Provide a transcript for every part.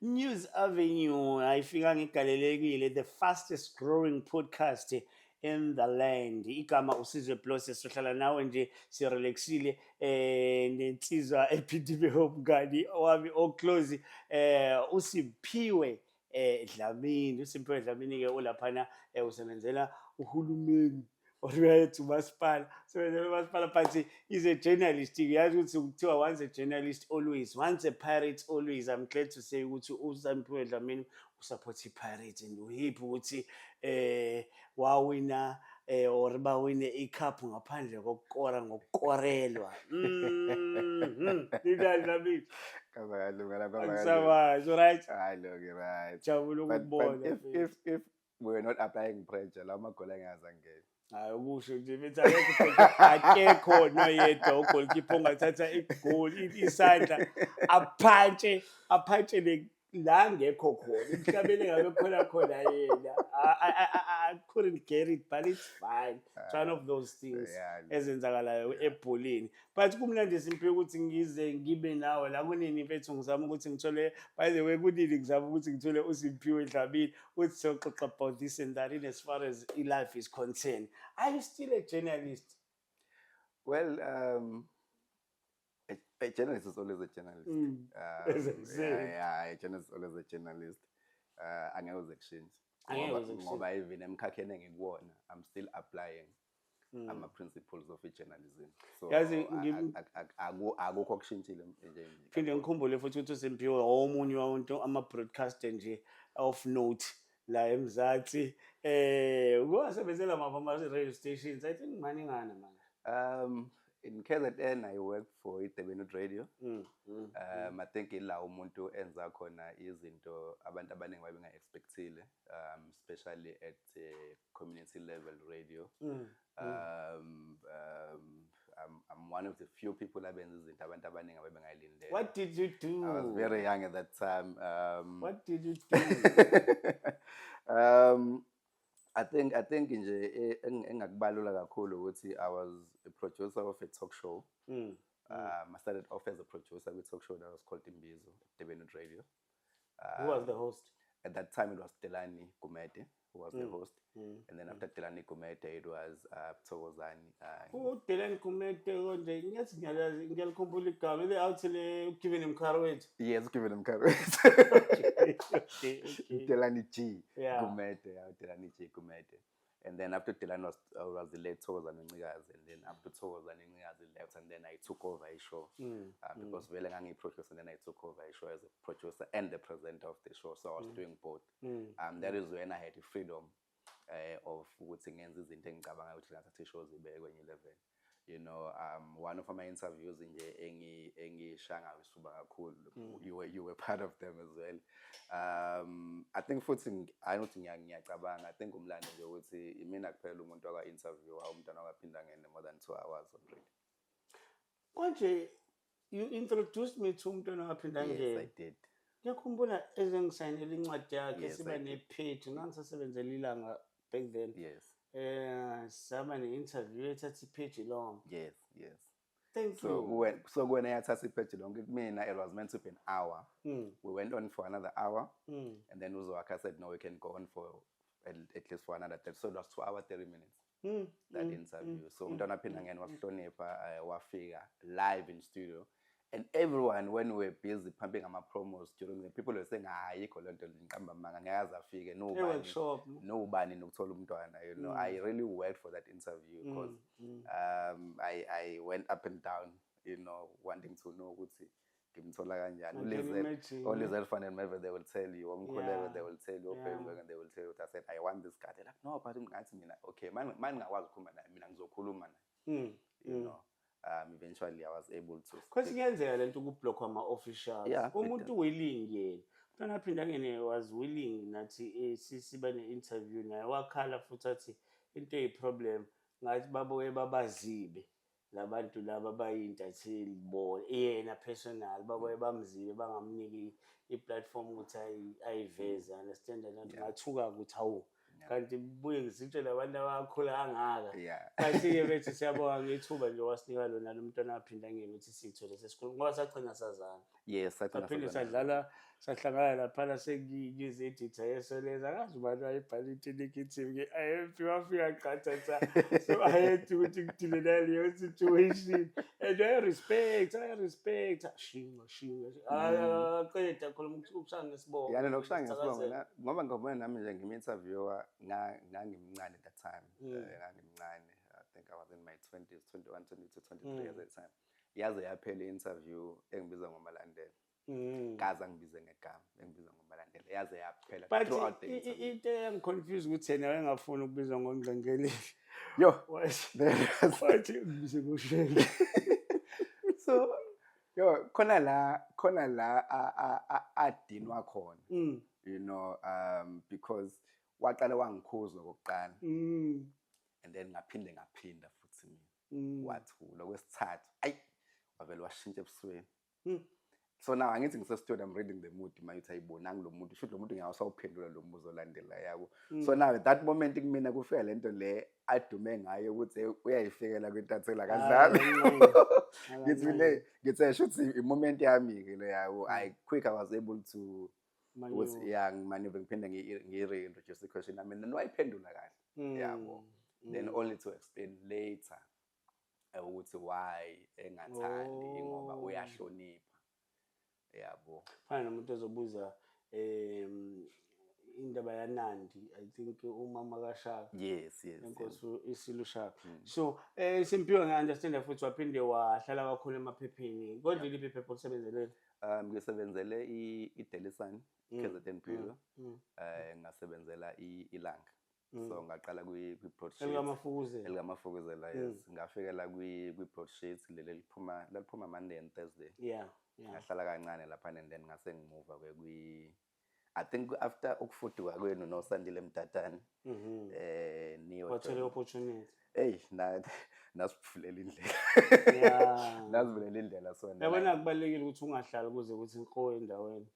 News Avenue ayifikanga igalelekile, the fastest growing podcast in the land. Igama uSizwe Blose, sohlala nawe nje sirelaxile nensizwa ephindile, umngani wami oclose, uSiphiwe Dlamini. USiphiwe Dlamini ke ulaphana, usebenzela uhulumeni or uyayethi umasipala, usebenzela umasipala, but is a journalist. Uyazi ukuthi kuthiwa once a journalist, always, once a Pirate, always. I'm glad to say ukuthi uSiphiwe Dlamini usupport i-Pirates and uhappy ukuthi wawina or bawine icup ngaphandle kokukora, ngokukorelwa. Ninjani, Dlamini? Kwaba kalunga. Angisabazi, right? Hayi, lo right. Jabula But ukukubona. if we were not applying pressure, la magoli angeze angena. Hayi, ukusho nje bethi akekho noyedwa ugoalkeeper ongathatha igoli, isandla aphantse le la ngekho khona emhlabeni engabe khona khona yena. I couldn't get it, but it's fine. It's one of those things ezenzakalayo ebholeni, but kumnandi, Simphiwe, ukuthi ngize ngibe nawe la. Kunini mfethu ngizama ukuthi ngithole, by the way, kunini ngizama ukuthi ngithole uSimphiwe Dlamini uthi soxoxa about this and that in as far as life is concerned. Are you still a journalist? Well, a journalist is always a journalist. As I said. Yeah, a journalist is always a journalist. Angeke uze kushintshe. Angeke Ngoba uze kushintshe. Ngoba even emkhakheni engikuwona, I'm still applying ama principles of journalism. So Yazi, akukho okushintshile nje. Phinde ngikhumbule futhi ukuthi uSimphiwe omunye wabantu ama-broadcaster nje of note la eMzansi. Ukwasebenzela mapha ama-radio stations? I think maningana manje. In KZN, I worked for iDurban Radio. I think ila umuntu enza khona izinto abantu abaningi babenga-expectile, especially at community level radio. I'm one of the few people abenza izinto abantu abaningi abebengayilindele. What did you do? I was very young at that time. What did you do? I think nje engakubalula kakhulu ukuthi I was a producer of a talk show. I started off as a producer with talk show that was called Imbizo at Durban Radio. Who was the host? At that time, it was Delani Gumede who was the host, and then after Delani Gumede, it was Thokozani. UDelan Gumede konje ngiyathi ngiyalazi, ngiyalikhumbula igama ile awuthi le Given Mkhari wethu. Yes, Given Mkhari. Delani G Gumede, yeah, Delani G Gumede. And then after Delani was the late Thokozani Ncikazi, and then after Thokozani Ncikazi left, and then I took over a show because vele ngangiyi-producer, and then I took over a show as a producer and the presenter of the show. So I was doing both. That is when I had the freedom of ukuthi ngenze izinto engicabanga ukuthi ngathatha i-show zibeke kwenye level. One of my interviews nje engishaya ngayo isifuba kakhulu, you were part of them as well. I think futhi hayi ukuthi ngiyacabanga, I think umlando nje ukuthi imina kuphela umuntu waka-interview umntwana wakaPhindangene more than 2 hours on radio. Konje you introduced me to umntwana Yes, I waPhindangene. did. Ngiyakhumbula ezengisayinela incwadi yakhe. Yes, siba I did. nepage, ngangisasebenzela Ilanga back then. Saba ne-interview ethatha ipage lonke. Thank So you. kuwena yathatha ipage lonke, kumina it was meant to be an hour. We went on for another hour, and then uZowakha said, "No, we can go on for at least for another 30." So it was 2 hour 30 minutes, that interview. So umntwana Phindangene wasihlonipha, wafika live in studio. And everyone, when we were busy pumping ama-promos during the people were saying, "Ayikho le nto, ngiqamba amanga, ngeke aze afike, nobani E-workshop. Nobani nokuthola umntwana." I really worked for that interview because I went up and down, wanting to know ukuthi ngimthola kanjani. I can imagine. uLizelle van der Merwe, they will tell you, oMkhuleko, they will tell you, oBheki, they will tell you. I said, "I want this guy." They're like, "No," but ngathi mina, "Okay, mani mani ngakwazi ukukhuluma naye, mina ngizokhuluma naye." Eventually I was able to Because speak. Kuyenzeka lento ukublockwa ama-officials. Yeah, it Umuntu does. Willing yena. Umntwana Phindangene was willing nathi siba ne-interview naye, wakhala futhi athi into eyi-problem ngathi babuye babazibe labantu laba bayintatheli bona, yena personal babuye bamzibe, bangamniki i-platform ukuthi ayiveze, understand? Ngathuka ukuthi hawu, kanti buye ngizitshele abantu abakhula kangaka. Kanti-ke bethi siyabonga ngethuba nje wasinika lona lo mntwana waPhindangene ukuthi siyithole sesikhulu ngoba sagcina sazana. Yes, sagcina Saphinde sazwana. Sadlala, sahlangana laphana sengiyi-news editor yeSolezwe. Akazi ubani wayebhala into negative nge-IFP, wafika qathatha. So I had ukuthi ngidile naleyo situation and I respect shinga shinga aqeda khuluma ukushaya ngesibongo. Yana nokushaya ngesibongo ngoba ngibona nami nje ngim-interviewer ngangimncane at that time. Ngangimncane, I think I was in my 20s, 21, 22, 23 at that time. Yaze yaphela i-interview engibiza ngoMalandela. Kaze angibize ngegama, engibiza ngoMalandela, yaze yaphela But throughout the interview. Into eyangi-confuse ukuthi yena wayengafuni ukubizwa ngongqengeleli. Yo. Wathi ngibize ngoshele. So yo, khona la adinwa khona, because waqala wangikhuza okokuqala and then ngaphinde ngaphinda futhi mina. Wathula okwesithathu, ayi, wavele washintsha ebusweni. So now angithi ngise-studio, I'm reading the mood manje ukuthi ayibonanga lo muntu, shuthi lo muntu ngiyawusawuphendula lo mbuzo olandelayo, yabo. So now at that moment kumina kufika lento le adume ngayo ukuthi, "Hey, uyayifikela kwintatheli kadlali." Ngithi mina, ngithi shuthi i-moment yami-ke le, yabo. I quick, I was able to ukuthi ya, ngi-maneuver, ngiphinde ngiyi-reintroduce i-question yami and then wayiphendula kahle, yabo, then only to explain later ukuthi why engathandi, ngoba uyahlonipha, yabo. Fana nomuntu ozobuza indaba yaNandi, I think umama kaShaka. Yes. Enkosi isilu Shaka. So Simphiwe, ngi-understand futhi waphinde wahlala kakhulu emaphepheni, kodwa iliphi iphepha olisebenzelele? Ngisebenzele i-Daily Sun, KZN Bureau. Ngasebenzela iLanga. So ngaqala kwi-broadsheet. Elikamafukuzela. Elikamafukuzela, yes. Ngafikela kwi-broadsheet leli liphuma, laliphuma Monday and Thursday. Ngahlala kancane lapha and then ngase ngimuva ke kwi, I think after ukufuduka kwenu noSandile Mtatane. Niyo Wathola i-opportunity. Hey, na nasivulela indlela. Nasivulela indlela, so Yabona, kubalulekile ukuthi ungahlali kuze kuthi nqo endaweni.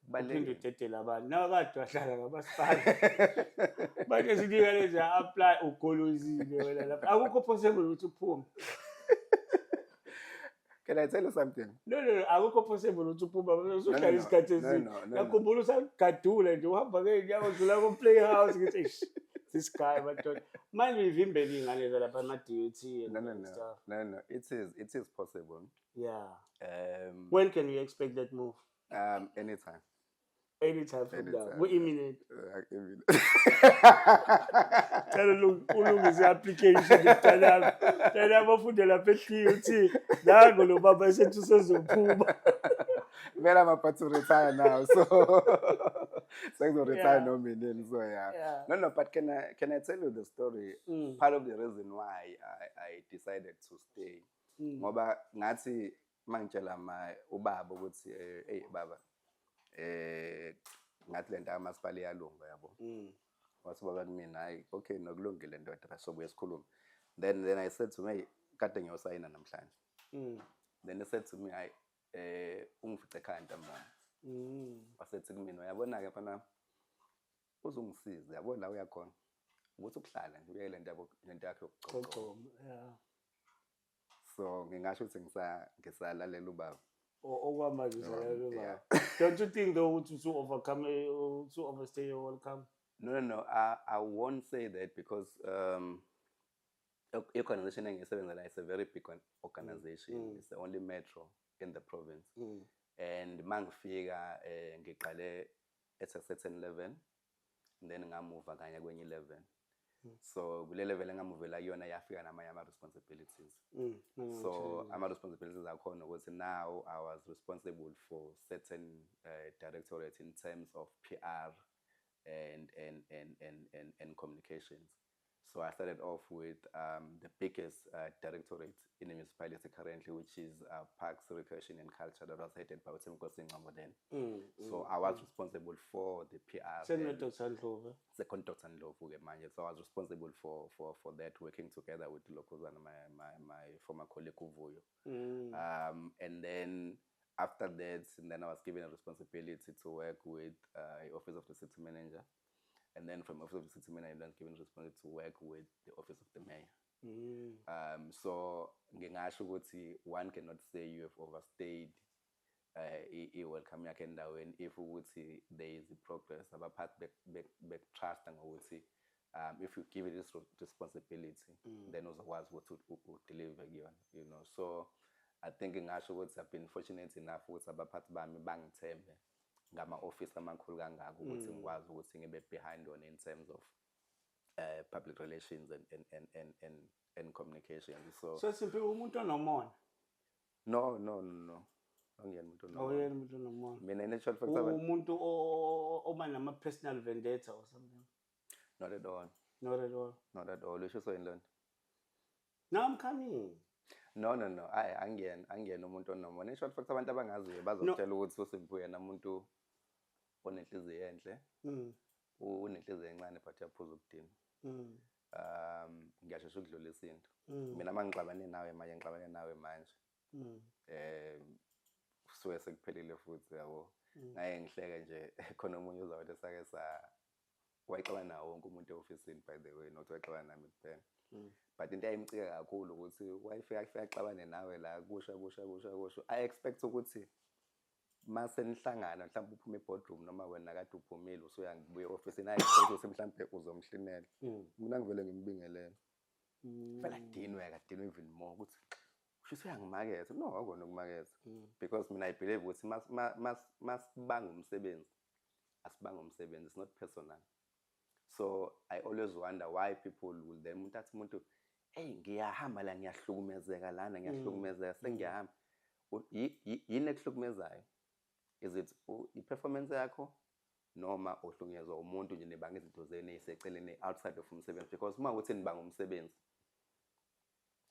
Uphinde Kubalulekile. udedele abantu. Nawe kade wahlala ngamasipala. Manje sinika lezi apply ugolozile wena lapha. Akukho possible ukuthi uphume. Can I tell you something? No, akukho possible ukuthi uphume. Usuhlala No, isikhathi no, eside. no. Ngiyakhumbula usagadula nje uhamba ngeenyawo udlula ko-Playhouse, ngithi, "Eish, this guy, madoda." Manje uyivimbela iy'ngane zalapha ama-DUT and No, no. stuff. No. It is possible. When can you expect that move? Anytime. Anytime from now. Anytime. We imminent. Imminent. Cela ulungise i-application, mntanami. Mntanami ofunde lapha e-DUT. Nango lo baba esethi usezophuma. Vele I'm about to retire now, so sengizo-retire noma inini, so yeah. No, but can I tell you the story? Mm. Part of the reason why I decided to stay. Ngoba ngathi mangitshela ma ubaba ukuthi hey baba, ngathi lento kamasipala iyalunga, yabo. Wathi baba kumina, "Hayi, okay, nokulungile ndoda, sobuye sikhulume." Then I said to me, kade ngiyosayina namhlanje. Then he said to me, hayi, ungifice ekhaya ntambama. Wasethi kumina, "Uyabona-ke mfana, uzungisize, yabo, la uyakhona ukuthi ukuhlala nje uyeke lento yabo, lento yakho yokucocoma." Cocoma. Yeah. So ngingasho ukuthi ngisalalela ubaba. Okwamanje usalalela Yeah. ubaba. Don't you think though ukuthi to overcome, to overstay your welcome? No, I won't say that because i-organization engiyisebenzela is a very big organization. It's the only metro in the province. And mangifika ngiqale at a certain level and then ngamuva kanye kwenye level. So kule level engamuvela kuyona yafika namanye ama-responsibilities. So ama-responsibilities akhona ukuthi now I was responsible for certain directorate in terms of PR and communications. So I started off with the biggest directorate in the municipality currently, which is Parks, Recreation and Culture, that was headed by uThembinkosi Ngcobo then. So I was responsible for the PR. Sekuno-Dr Ndlovu. Second Dr Ndlovu ke manje. So I was responsible for that, working together with Lokozana, my former colleague uVuyo. And then after that, and then I was given a responsibility to work with the Office of the City Manager. And then from Office of the City Manager, I was given responsibility to work with the Office of the Mayor. So ngingasho ukuthi one cannot say you have overstayed I-welcome yakhe endaweni, if ukuthi there is i-progress, abaphathi bekutrust ngokuthi if you give it this responsibility, then uzokwazi ukuthi udeliver kuyona. So I think ngingasho ukuthi I've been fortunate enough ukuthi abaphathi bami bangithembe ngama-office amakhulu kangaka ukuthi ngikwazi ukuthi ngibe behind on in terms of public relations and communication, so. So Simphiwe, umuntu onomona? No, angiyena umuntu onomona. Awuyena umuntu onomona? Mina, in actual fact, Umuntu oba nama-personal vendetta or something? Not at all. Not at all? Not at all. Usho so yini lona? Now I'm coming. No, hayi, angiyena umuntu onomona. In short fact, abantu abangaziyo bazokutshela ukuthi uSimphiwe yena umuntu onenhliziyo enhle, unenhliziyo encane but uyaphuza ukudinwa. Ngiyashesha ukudlulisa into. Mina uma ngixabane nawe manje, ngixabane nawe manje, kusuke sekuphelile futhi, yabo. Ngaye ngihleke nje khona omunye uzawuthi esake sa wayixabana nawo wonke umuntu e-ofisini, by the way, not wayixabana nami kuphela, but into eyayimcika kakhulu ukuthi wayefika kufika axabane nawe la, kusha kusha kusha kusha, I expect ukuthi mase nihlangana, mhlawumbe uphume e-boardroom noma wena kade uphumile usuyangibuya e-ofisini, I expect ukuthi mhlawumbe uzomhlinela. Mina ngivele ngimbingelele, vele adinwe, akadinwe even more ukuthi kusho uyangimaketha. No, akona ukumaketha, because mina I believe ukuthi masibanga umsebenzi, asibanga umsebenzi, it's not personal. So I always wonder why people will then umuntu athi umuntu, "Hey, ngiyahamba la, ngiyahlukumezeka lana, ngiyahlukumezeka, sengiyahamba." Yini ekuhlukumezayo? Is it i-performance yakho noma uhlukunyezwa umuntu nje, nibanga izinto zenu ey'seceleni outside of umsebenzi? Because uma ukuthi nibanga umsebenzi,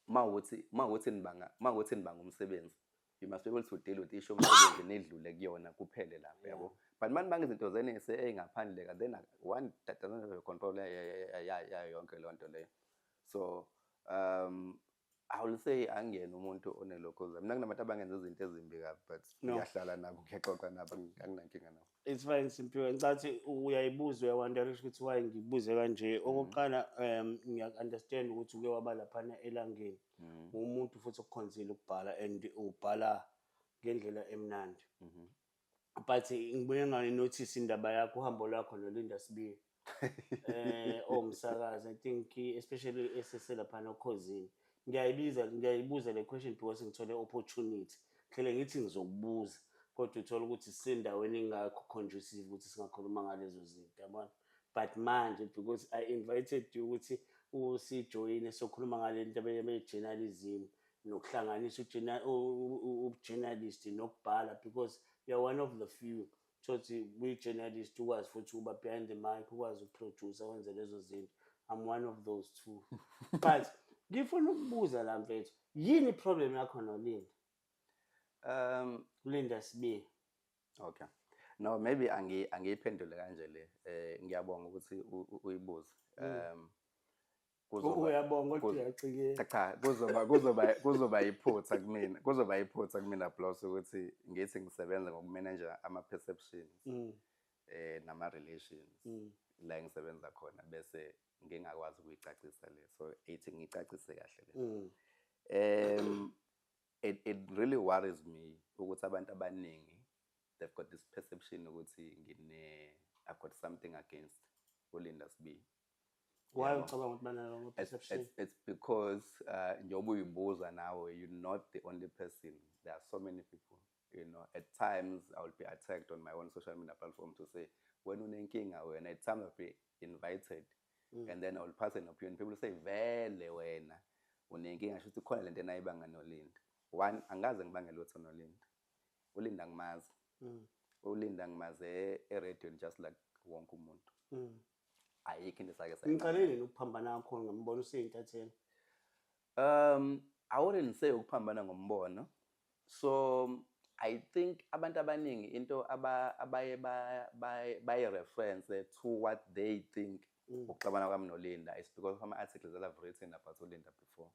uma ukuthi nibanga umsebenzi, you must be able to deal with issue yomsebenzi, nidlule kuyona, kuphele lapho, yabo. But uma nibanga izinto zenu ey'ngaphandle, then one that doesn't have a control yayo yonke leyo nto leyo. So I will say angiyena umuntu onelokhoza. Mina kunabantu abangenza izinto ezimbi kabi, but No. ngiyahlala nabo, ngiyaxoxa nabo, anginankinga nabo. It's fine, Simphiwe. Ngicathi uyayibuza, uyawonderisha ukuthi why ngibuze kanje. Okokuqala, ngiya-understand ukuthi uke waba laphana elangeni. Umuntu futhi okukhonzile ukubhala and ubhala ngendlela emnandi. But ngibuye ngayinotice indaba yakho, uhambo lwakho noLinda Sibiya. Owumsakazi, I think especially eseselaphana okhozini. Ngiyayibiza, ngiyayibuza le question because ngithole opportunity. Hlele ngithi ngizokubuza kodwa uthola ukuthi sisendaweni engakho conducive ukuthi singakhuluma ngalezo zinto, yabona. But manje because I invited you ukuthi usijoyine sokhuluma ngale nto ye-journalism nokuhlanganisa ubujournalist nokubhala, because you are one of the few thothi kwi-journalist ukwazi futhi ukuba behind the mic, ukwazi ukuproduce, wenze lezo zinto. I'm one of those two. But ngifuna ukubuza la, mfethu, yini i-problem yakho noLinda? Linda Sibiya. Okay. No, maybe angiyiphendule kanje le. Ngiyabonga ukuthi uyibuze. Kuzoba Uyabonga kodwa uyacikeka. Cha cha, kuzoba iphutha kumina. Kuzoba iphutha kumina, Blos, ukuthi ngithi ngisebenza ngokumanage ama perceptions nama relations la engisebenza khona bese ngingakwazi ukuyicacisa le. So ithi ngicacise kahle le. It really worries me ukuthi abantu abaningi, they've got this perception ukuthi ngine I've got something against uLinda Sibiya. Why Yabo. ucabanga ukuthi banalo perception? It's because njengoba uyibuza nawe, you're not the only person. There are so many people. At times I will be attacked on my own social media platform to say, "Wena unenkinga wena." At times I'll be invited and then I will pass an opinion, people say, "Vele wena unenkinga, shuthi khona lento enayibanga noLinda." One, angaze ngibange lutho noLinda. ULinda ngimazi. ULinda ngimaze eradioweni just like wonke umuntu. Ayikho into esake sayibanga. Ngiqale nini ukuphambana kakhulu ngambona useyintatheli? I wouldn't say ukuphambana ngombono. So I think abantu abaningi into abaye baye reference to what they think ukuxabana kwami noLinda is because of ama articles that I've written about uLinda before.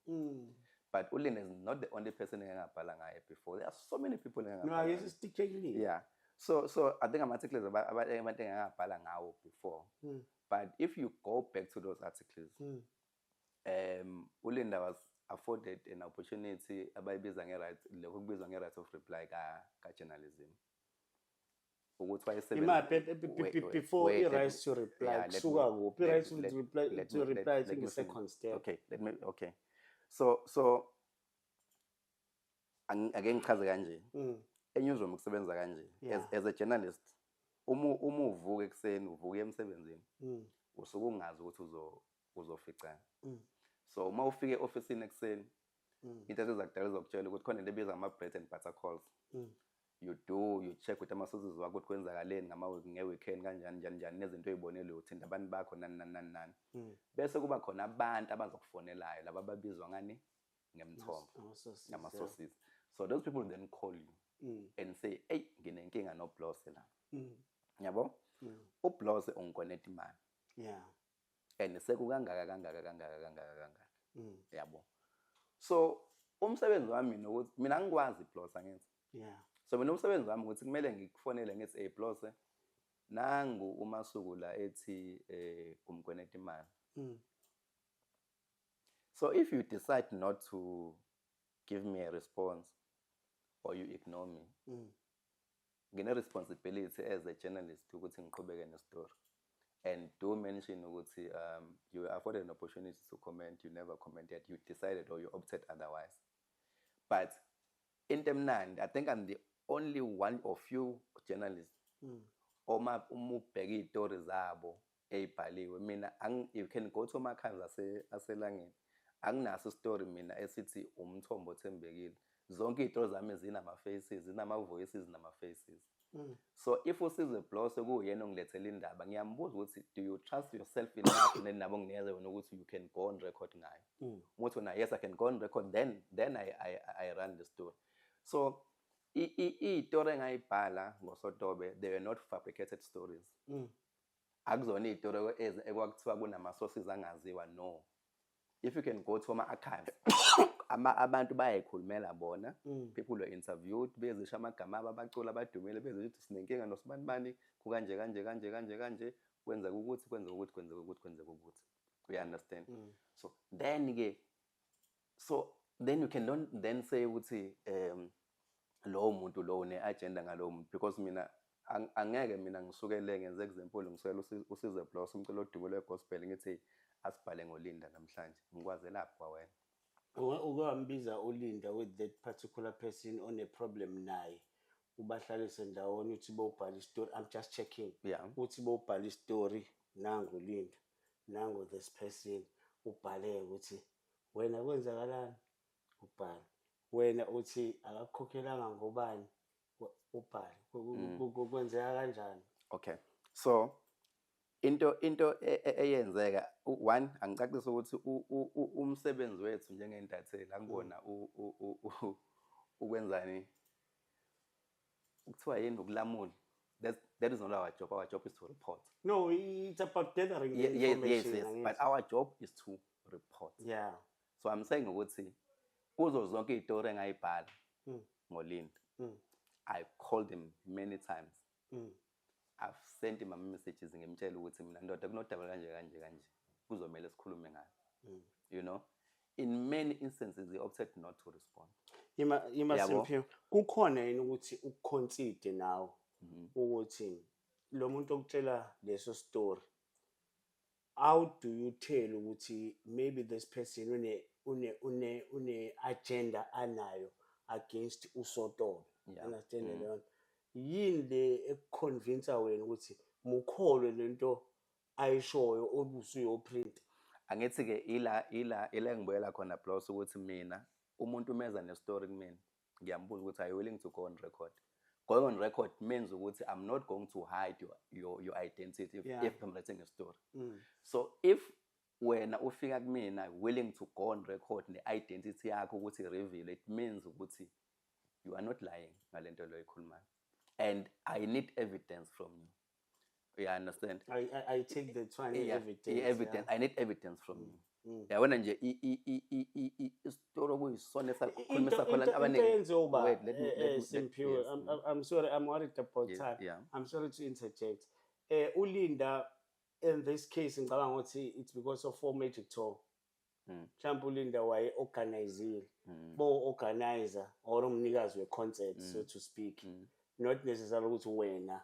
But uLinda is not the only person engingabhala ngaye before. There are so many people No, engingabhala ake ngaye. sisticke kuLinda. Yeah. So I think ama articles abantu engingabhala ngawo before. But if you go back to those articles, uLinda was afforded an opportunity abayibiza nge-right, lokho kubizwa nge-right of reply ka-journalism, ukuthi wayesebenza. Imaphi? Wait, wait, Before wait, let i-right to reply, yeah, let kusuka kuphi i-right to reply? Let To reply, I let think me the finish. second step. Okay, let me, okay, so ake ngichaze kanje. E-newsroom kusebenza kanje. As a journalist, uma uvuka ekuseni, uvuka emsebenzini, usuke ungazi ukuthi uzoficana. So uma ufika e-ofisini ekuseni, into ezakudala izokutshela ukuthi khona into ebizwa ngama-bread and butter calls. You do, you check with ama-sources wakho ukuthi kwenzakaleni nge-weekend, kanjani, njani njani, nezinto oy'bonile, uthinta abantu bakho, nani nani nani nani. Bese kuba khona abantu abazokufonelayo, laba ababizwa ngani? Ngemithombo. Ama-sources, Ngama-sources. So those people then call you and say, "Eyi, nginenkinga noBlose la, yabo, uBlose ungikweleta imali and sekukangaka kangaka kangaka kangaka kangaka," yabo. So umsebenzi wami mina ukuthi mina angikwazi Blose, angithi? So mina umsebenzi wami ukuthi kumele ngikufonele ngithi, "Hey Blose, nangu uMasuku la ethi umkweneta imali." So if you decide not to give me a response or you ignore me, ngine-responsibility as a journalist ukuthi ngiqhubeke ne-story and do mention ukuthi you were afforded an opportunity to comment, you never commented, you decided or you opted otherwise. But into emnandi, I think I'm the only one or few journalists oma uma ubheka iy'tori zabo ey'bhaliwe, mina you can go to ama-archives aselangeni, anginaso isitori mina esithi umthombo othembekile. Zonke iy'tori zami zinama-faces, zinama-voices, nama-faces. So if uSizwe Blose kuwuyena ongilethela indaba, ngiyambuza ukuthi, "Do you trust yourself enough nendaba onginikeza yona ukuthi you can go on record ngayo?" Uma uthi wena, "Yes, I can go on record," then I run the story. So iy'tori engayibhala ngoSotobe, they were not fabricated stories. Akuzona iy'tori ekwakuthiwa kunama-sources angaziwa, no. If you can go to ama-archives, abantu bayayikhulumela bona. People were interviewed, bezisho amagama abo, abaculi abadumile, bezisho ukuthi sinenkinga nosibanibani, kukanje kanje kanje kanje kanje, kwenzeka ukuthi, kwenzeka ukuthi, kwenzeka ukuthi, kwenzeka ukuthi, you understand? So then ke, so then you can don't then say ukuthi lowo muntu lowo une-agenda ngalowo muntu, because mina angeke mina ngisukele, ngenze example, ngisukela uSizwe Blose, umculo odumo lwe-gospel, ngithi asibhale ngoLinda namhlanje, ngikwazelaphi kwawena? Uke wambiza uLinda with that particular person one problem naye, ubahlalise ndawonye, uthi bowubhala isitori? I'm just checking. Yeah. Uthi bowubhala isitori, nangu uLinda, nangu this person, ubhale ukuthi wena kwenzakalani, ubhale wena uthi akakukhokhelanga ngobani, ubhale kwenzeka kanjani? Okay, so into eyenzeka, one, angicacise ukuthi umsebenzi wethu njengentatheli akubona ukwenzani, kuthiwa yini, ukulamula. That is not our job. Our job is to report. No, it's about gathering the information, Yes, angithi? But our job is to report. So I'm saying ukuthi kuzo zonke iy'tori engayibhala ngoLinda, I called him many times. I've sent him ama-messages, ngimtshela ukuthi mina ndoda kunodaba kanje kanje kanje, kuzomele sikhulume ngayo. In many instances he opted not to respond. Ima. Yabo. Simphiwe, kukhona yini ukuthi uku-consider nawe ukuthi lo muntu okutshela leso story, how do you tell ukuthi maybe this person une agenda anayo against uSotobe? Understand leyo nto? Yini le eku-convince wena ukuthi mukholwe lento ayishoyo obusuyo-print? Angithi-ke ila engibuyela khona, Blos, ukuthi mina umuntu umeza ne-story kumina, ngiyambuza ukuthi, "Are you willing to go on record?" Going on record means ukuthi I'm not going to hide your identity if, if I'm writing a story. So if wena ufika kumina willing to go on record ne-identity yakho ukuthi reveal, it means ukuthi you are not lying ngalento leyo oyikhulumayo, and I need evidence from you, you understand? I take the time. Evidence. I-evidence. I need evidence from you. Yabona nje isitori okuyisona esakhulumisa khona Into abaningi. eyenziwa uba Wait, let me, let me, Simphiwe, yes. I'm sorry, I'm worried about time. I'm sorry to interject. Ulinda in this case, ngicabanga ukuthi it's because of Four Magic Talk. Mhlawumbe uLinda waye-organizile, bo-organizer or umnikazi we-concert, so to speak, not necessarily ukuthi wena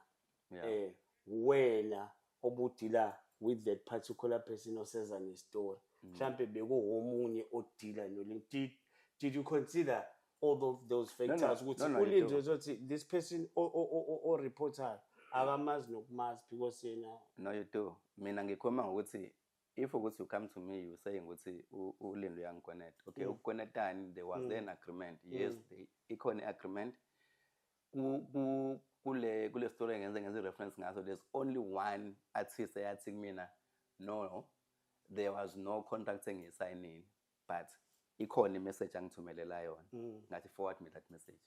wena obu-deala with that particular person oseza ne-story. Mhlambe bekuwomunye o-deala noLinda. Did you consider all of those factors No, ukuthi no, you uLinda do. uzothi this person o-reportayo akamazi nokumazi because yena? No, you do. Mina ngikhuluma ngokuthi if ukuthi you come to me, you saying ukuthi uLinda uyangikoneta, okay, ukukwenetani? There was an agreement, yes, ikhona i-agreement. Kule story ngenze reference ngaso, there's only one artist eyathi kumina, "No, there was no contract engiyisayinile, but ikhona i-message angithumelela yona." Ngathi, "Forward me that message."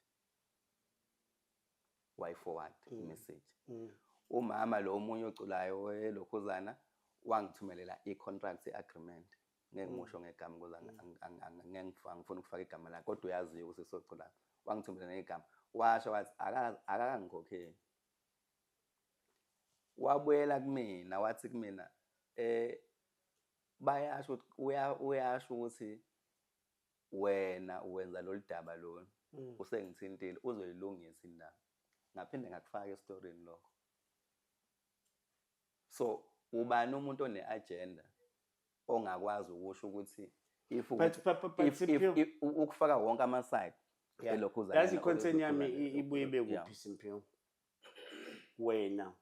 Why forward message? Umama lo omunye oculayo elokhuzana wangithumelela i-contract, i-agreement. Ngeke ngisho ngegama ukuze ngeke angifuni ukufaka igama lakhe, kodwa uyaziyo ukuthi soculayo. Wangithumelela ngegama, washo wathi akakangikhokheli. Wabuyela kumina, wathi kumina bayasho ukuthi uyasho ukuthi wena uwenza lolu daba lolu, usengithintile, uzoyilungisa indaba. Ngaphinde ngakufaka esitorini lokho. So ubani umuntu one-agenda ongakwazi ukusho ukuthi if But if Simphiwe- if ukufaka wonke ama-side elokhuzana? Yazi, i-concern yami ibuye ibe kuphi, Simphiwe? Wena,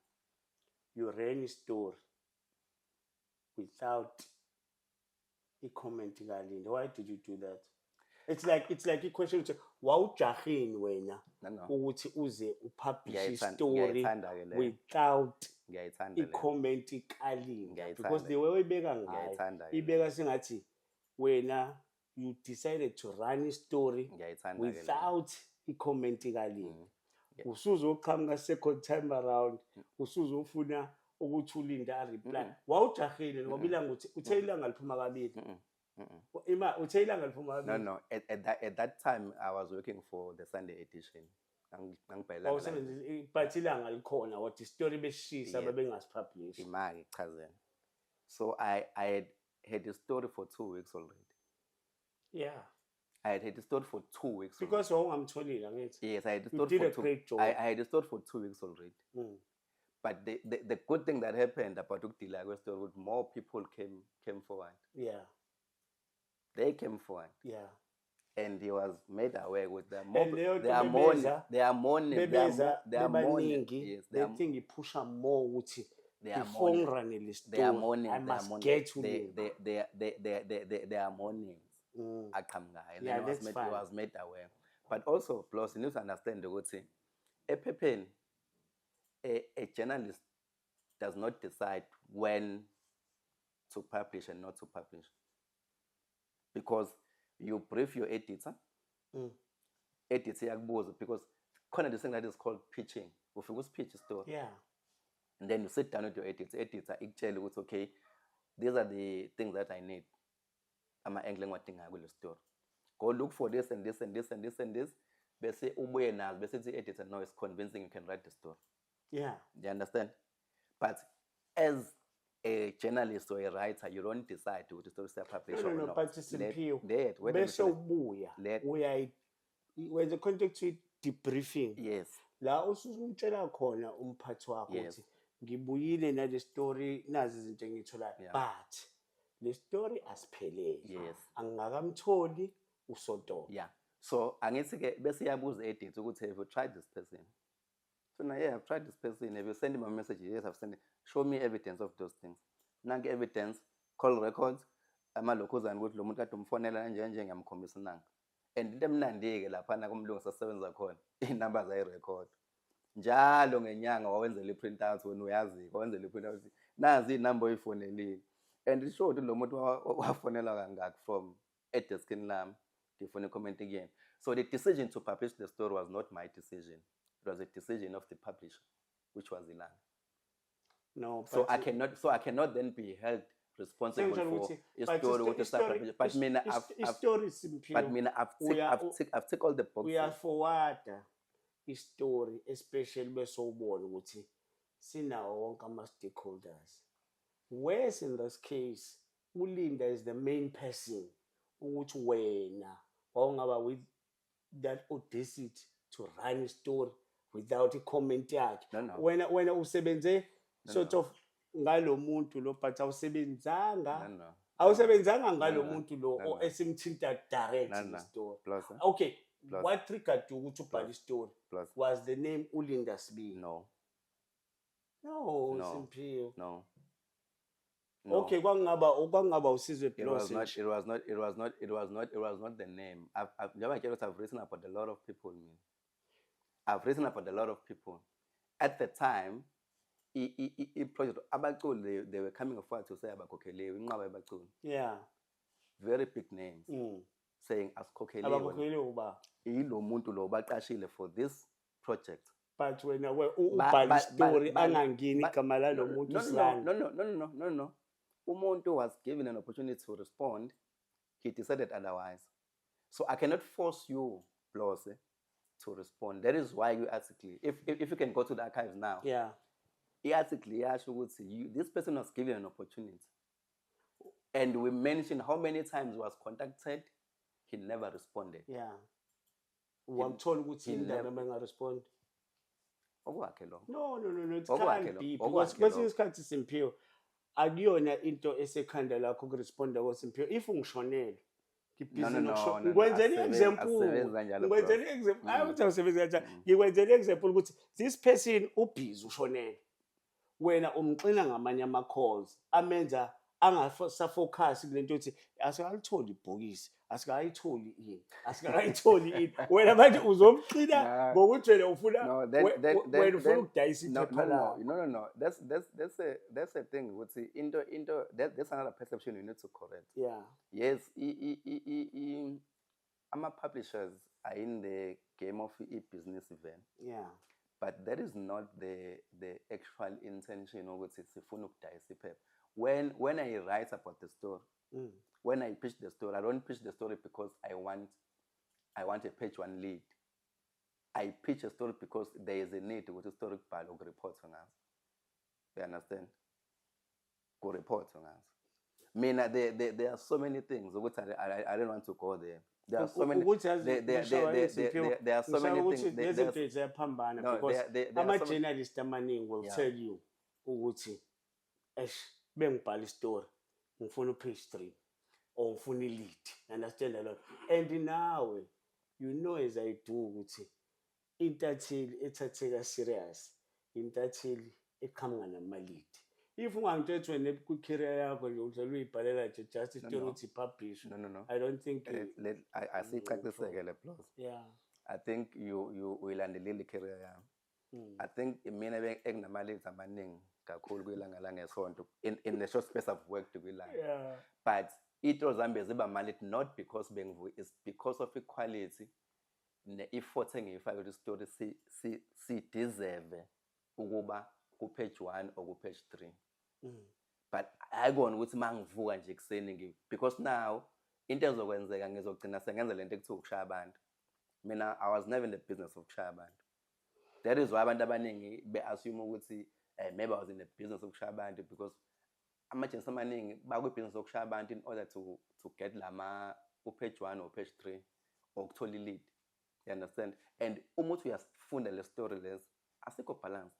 you ran i-story without i-comment kaLinda. Why did you do that? It's like i-question ukuthi wawujahini wena No. ukuthi uze u-publish i-story Ngiyayithanda-ke leyo. without Ngiyayithanda leyo. i-comment kaLinda, Ngiyayithanda. because the way oyibeka ngayo Ngiyayithanda-ke. ibeka sengathi wena you decided to run i-story Ngiyayithanda-ke leyo. without i-comment kaLinda. Usuzoqhamuka second time around, usuzofuna ukuthi uLinda a-reply. Wawujahile ngoba ilanga uthi uthe ilanga liphuma kabili. Ima uthe ilanga liphuma No. kabili. No, at that time I was working for the Sunday Edition. Ngangibhalela. Wawusebenzisa, but ilanga likhona, wathi i-story besishisa babengasi-publish. Imali ichazela. So I had had the story for 2 weeks already. I had had the story for 2 weeks already. Because wawungamtholile, angithi? Yes, I had the You story did for a two great job. I had the story for 2 weeks already. But the good thing that happened about uku-delaya kwe-story ukuthi more people came forward. They came forward. And he was made aware with the more And leyo nto they are more bebeza they are more they are bebeza more they are more bebaningi, yes, they the are thing i-pusha more ukuthi they are before mourning. ngi-runele They are story, mourning. I They are must mourning. get to They them. they are mournings aqhamukayo, and Yeah, then he was that's made, fine. he was made aware. But also plus you need to understand ukuthi ephepheni a journalist does not decide when to publish and not to publish, because you brief your editor. Editor iyakubuza because khona this thing that is called pitching. Ufika usi-pitch story and then you sit down with your editor. Editor ikutshele ukuthi, "Okay, these are the things that I need, ama-angle engiwadingayo kule story. Go look for this and this and this and this and this," bese ubuye nazo, bese ithi editor, "No, it's convincing, you can write the story." You understand? But as a journalist or a writer, you don't decide ukuthi story siya-publish No, or no, not. But Simphiwe, Wait a bese minute. ubuya uyayi wenza contact with debriefing la usumtshela khona umphathi wakho ukuthi ngibuyile nale story, nazi izinto engiyitholayo, but le story asiphelele, angingakamtholi usodolo. Yeah, so angithi ke bese iyabuza editor ukuthi, "Have you tried this person?" So now, "Yeah, I've tried this person." "Have you sent him a message?" "Yes, I've sent it." "Show me evidence of those things." Nanki evidence, call records, amalokhuzana ukuthi lo muntu kade umfonela kanje kanje, ngiyamkhombisa nanka. And into emnandi-ke laphana kumlungu sasebenza khona, iy'namba zayirekhod njalo ngenyanga. Wawenzela i-print out wena, uyazi, wawenzela i-print out, nazi iy'namba oyifonelile, and it showed lo muntu wafonelwa kangaki from edeskini lami, ngifuna i-comment kuyena. So the decision to publish the story was not my decision. It was a decision of the publisher, which was Ilanga. No, So but I cannot then be held responsible Sengitshela for ukuthi, but i-story ukuthi sa-publish, but mina i-story, Simphiwe, but mina I've ticked all the boxes. Uya-forwarda i-story, especially bese ubona ukuthi sinawo wonke ama-stakeholders. Whereas in this case uLinda is the main person, ukuthi wena wawungaba with that audacity to run a story without i-comment yakhe? No. Wena usebenze sort No. of ngalo muntu lo, but awusebenzanga No. awusebenzanga ngalo No. muntu lo No. esimthinta direct No, in no. the story. Plus, eh? Okay, Plus. what triggered you ukuthi ubhale story? Plus. Was the name uLinda Sibiya? No. No, No. Simphiwe. No. No. Okay, kwangaba uSizwe It was Blose not. nje. It was not. It was not. It was not. It was not the name. Njengoba ngitshela ukuthi I've written about a lot of people, man. I've written about a lot of people. At the time, i-project abaculi, they were coming forward to say abakhokheliwe, inqwaba yabaculi, very big names, saying asikhokheliwe. Abakhokheliwe uba? Yilo muntu lo baqashile for this project. But wena ubhala story angangeni igama lalo No, muntu no, usirun. No. Umuntu was given an opportunity to respond. He decided otherwise. So I cannot force you, Blose, to respond. That is why you article. If you can go to the archives now, i-article iyasho ukuthi this person was given an opportunity. And we mentioned how many times he was contacted, he never responded. Yeah. Wamthola ukuthi He indaba bengarespond. Okwakhe lo. No, it Okwakhe can't lo, be because okwakhe kwesinye lo. isikhathi, Simphiwe, akuyona into esekhanda lakho ukuresponda koSimphiwe if ungishonele. No, no. Ngikwenzela i-example. Asebenzi kanjalo, bro. Ngikwenzela i-example. Hayi ukuthi awusebenzi kanjalo. Ngikwenzela i-example ukuthi this person ubhizi, ushonele. Wena umxina ngamanye ama-calls amenza angasafocus kule nto yokuthi asikalitholi ibhokisi, asikayitholi ini, asikakayitholi ini. Wena manje uzomxina Nah. ngokuthi wena ufuna No, then, wena ufuna then, ukudayisa no, iphepha no, lakho. No. That's a thing. Ukuthi into that's another perception you need to correct. Yes, ama publishers are in the game of e-business event. But that is not the actual intention ukuthi sifuna ukudayisa iphepha. When I write about the story, when I pitch the story, I don't pitch the story because I want a page one lead. I pitch a story because there is a need ukuthi story kubhalwe, ukureport ngaso. You understand? Kureport ngaso. Mina, there are so many things ukuthi I don't want to go there. There are so many Ukuthi yazi there are so many ukuthi things lezi zinto ziyaphambana No, because there are so many ama-journalist amaningi will tell you ukuthi eish, bengibhala istory ngifuna u-page 3 or ngifuna i-lead, understand a lot, and nawe you know as I do ukuthi intatheli ethatheka serious, intatheli eqhamuka nama-lead. If ungangitshethi wena kwi-career yakho nje uhlele uyibhalela nje just istory No. ukuthi i-publish, No. I don't think Asiyicaciseke le plus. I think you uyilandelile i-career yami. I think mina ekunama-leads amaningi kakhulu kwiLANGA Langesonto in the short space I've worked kwiLANGA. But iy'tori zami beziba ama-lead not because bengivuka, it's because of equality ne-effort engiyifake ukuthi isitori si-deserve ukuba ku-page 1 or ku-page 3. But ayikona ukuthi uma ngivuka nje ekuseni because now into ezokwenzeka, ngizogcina sengenza lento ekuthiwa ukushaya abantu. Mina, I was never in the business of ukushaya abantu. That is why abantu abaningi be-assume ukuthi maybe I was in the business of ukushaya abantu, because ama-agency amaningi bakwi-business yokushaya abantu in order to get lama u-page 1 or page 3 or ukuthola i-lead. You understand? And uma uthi uyasifunda le story lesi, asikho balance,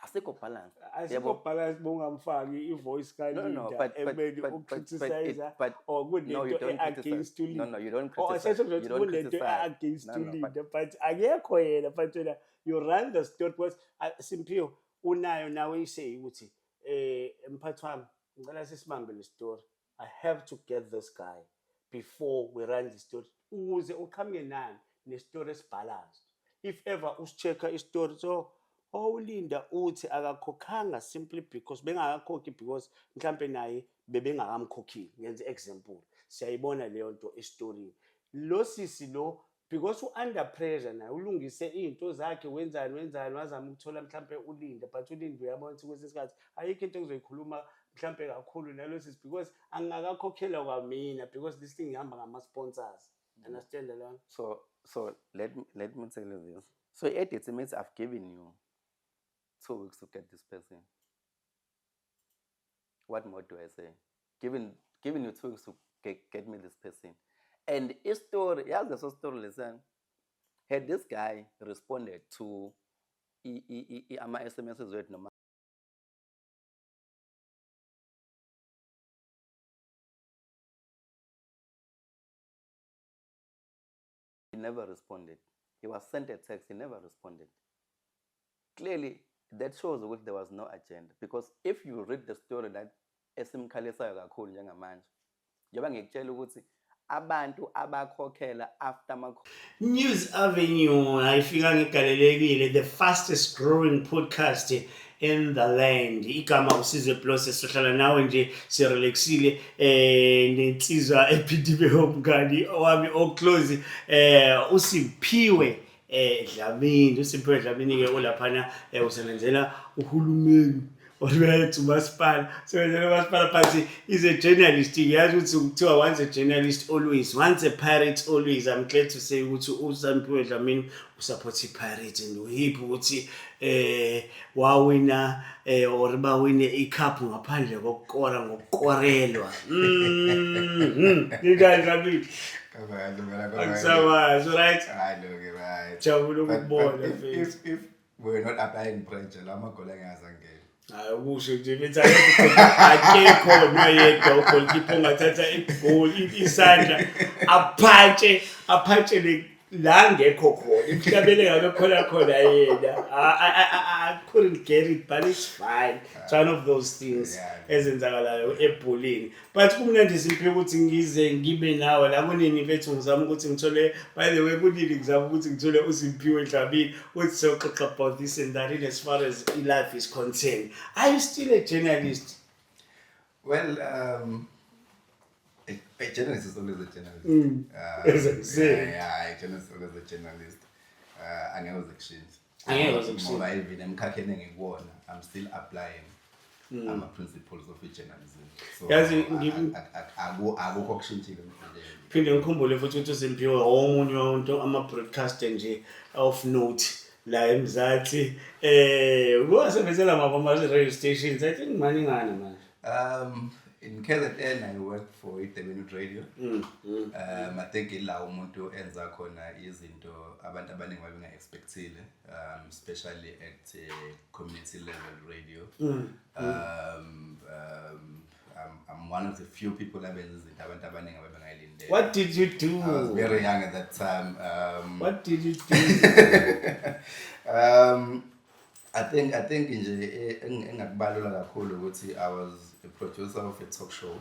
asikho balance. Asikho balance bongamfaki i-voice No, kaLinda but emele ucriticize but or no, you kunento don't e-against criticize. No, uLinda. no, you don't Or criticize. asesho You nje don't kunento criticize. e-against No, but uLinda, but akekho yena, but wena you run the story because Simphiwe unayo nawe isay ukuthi mphathi wami, ngicela sisibambe le story, I have to get this guy before we run the story ukuze uqhamuke nani nestory esibalanced. If ever usi-check-a istory, so oWulinda uthi akakhokhanga simply because bengakakhokhi, because mhlampe naye bebengakamkhokhile, ngenze example, siyayibona leyo nto estorini. Lo sisi lo, because u-under pressure naye, ulungise iy'nto zakhe, wenzani wenzani, wazama ukuthola mhlampe uLinda, but uLinda uyabona ukuthi kwesinye isikhathi ayikho into engizoyikhuluma mhlampe kakhulu nalo sisi because angingakakhokhela kwamina, because this thing ihamba ngama-sponsors, understand lona? So let me tell you this. So edit means I've given you 2 weeks to get this person. What more do I say? Giving you 2 weeks to get me this person. And story, yazi leso story lesiyana, had this guy responded to ama-SMS wethu noma he never responded. He was sent a text, he never responded. Clearly, that shows ukuthi there was no agenda. Because if you read the story that esimkhalisayo kakhulu njengamanje, njengoba ngikutshela ukuthi abantu abakhokhela after ama News Avenue ayifika ngigalelekile, the fastest growing podcast in the land. Igama uSizwe Blose, sohlala nawe nje sirelaxile nensizwa ephindiwe umngani wami oclose, uSiphiwe Dlamini. USiphiwe Dlamini ke ulaphana, usebenzela uhulumeni or umasipala, sebenzela umasipala, but is a journalist. Ngiyazi ukuthi kuthiwa once a journalist, always, once a pirate, always. I'm glad to say ukuthi uSamphiwe Dlamini usupport i-Pirate and uhiphi ukuthi wawina or bawine icup ngaphandle kokukora, ngokukorelwa. Ninjani, Dlamini? Angisawazi, right? Right. Jabula ukukubona. But if we're not applying pressure, la magoli angaze angene. Hayi, ukusho nje bethi akekho noyedwa ugoalkeeper ongathatha igoli, isandla aphantshe la ngekho khona emhlabeni engabe khona khona yena. I couldn't get it, but it's fine, it's one of those things ezenzakalayo ebholeni. But kumnandi, Simphiwe, ukuthi ngize ngibe nawe la. Kunini mfethu ngizama ukuthi ngithole, by the way, kunini ngizama ukuthi ngithole uSimphiwe Dlamini uthi soxoxa about this and that in as far as life is concerned. Are you still a journalist? Well, a journalist is always a journalist. As I said. Yeah, a journalist is always a journalist. Angeke uze kushintshe. Angeke uze kushintshe. Ngoba even emkhakheni engikuwona, I'm still applying ama-principles of journalism. So Yazi, akukho kushintshile empilweni. Phinde ngikhumbule futhi ukuthi uSimphiwe omunye wabantu ama-broadcaster nje of note la eMzansi. Kuwasebenzela maphi ama-radio stations? I think maningana manje. In KZN, I worked for iDurban Radio. I think ila umuntu enza khona izinto abantu abaningi babenga-expectile, especially at community level radio. I'm one of the few people abenza izinto abantu abaningi ababengayilindele. What did you do? I was very young at that time. What did you do? I think nje engakubalula kakhulu ukuthi I was a producer of a talk show.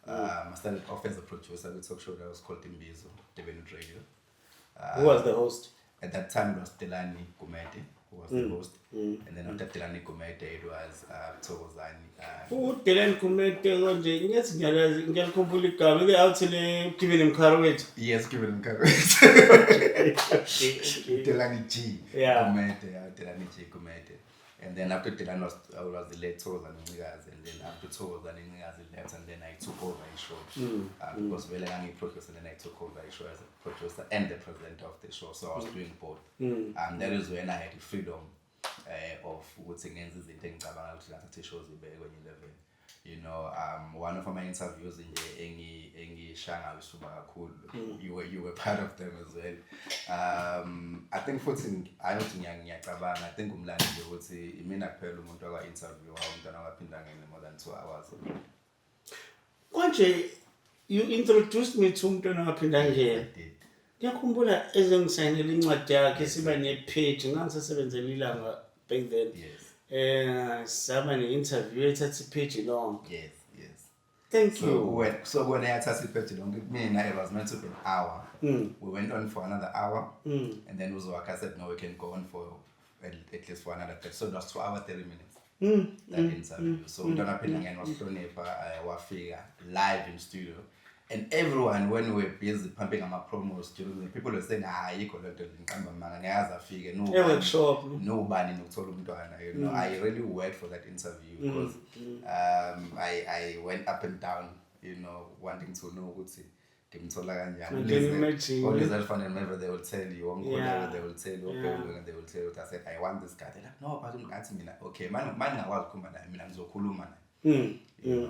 I started off as a producer of a talk show that was called Imbizo, Durban Radio. Who was the host? At that time it was Delani Gumede who was the host. And then after Delani Gumede it was Thokozani. UDelan Gumede konje ngiyathi ngiyalazi, ngiyalikhumbula igama ile out le Given Mkharwethu. Yes, Given Mkharwethu. Delani G. Gumede, yeah, Delani G Gumede. And then after Delani was the late Thokozani Ncikazi, and then after Thokozani Ncikazi left, and then I took over his show. Because vele ngangiyi-producer, and then I took over his show as a producer and the president of the show. So I was doing both. That is when I had the freedom of ukuthi ngenze izinto engicabanga ukuthi ngathatha i-show zibeke kwenye level. One of my interviews nje engishaya ngayo isifuba kakhulu. You were part of them as well. I think futhi ayothi ngiyacabanga, I think umlando nje ukuthi imina kuphela umuntu waka-interview umntwana wakwaPhindangene more than 2 hours. Konje you introduced me to umntwana wakwaPhindangene. I did. Ngiyakhumbula ezengisayinela incwadi yakhe, siba ne-page, ngangisasebenzela ilanga back then. Saba ne-interview ethatha ipage lonke. Yes. Thank So you. when yathatha ipage lonke, mina it was meant to be an hour. We went on for another hour, and then Uzwaka said, no, we can go on for at least for another 30. So it was 2 hours, 30 minutes. That interview. So umntwana Phindangene wasihlonipha, wafika live in studio. And everyone, when we were busy pumping our promos during the people were saying, ah, ayikho lento ngiqamba amanga, ngeke aze afike, no. E-workshop. Nobani nokuthola umntwana. I really worked for that interview because I went up and down, wanting to know ukuthi ngimthola kanjani. I can imagine. Always fun and never they will tell you, they will tell you, they will tell you. I said, I want this guy. They're like, no, but ngathi mina, okay, man, man ngakwazi ukukhuluma naye, mina ngizokhuluma naye.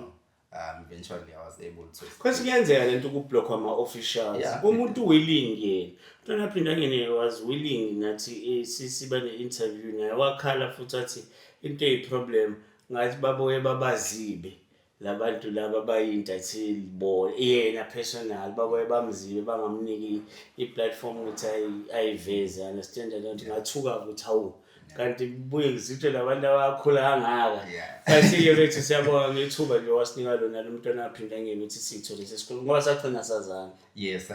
Eventually I was able to. Because kuyenzeka lento ukublockwa ama-officials. Umuntu willing yena. Umntwana Phindangene was willing nathi siba ne-interview naye, wakhala futhi athi into eyi-problem ngathi babuye babazibe labantu laba bayintatheli bona, yena personal babuye bamzibe bangamniki i-platform ukuthi ayiveze, understand that? Ngathuka ukuthi hawu, kanti buye ngizitshe labantu abakhula kangaka. But-ke bethu siyabonga ngethuba nje wasinika lona lo mntwana Phindangene ukuthi siyithole sesikole, ngoba sagcina sazana.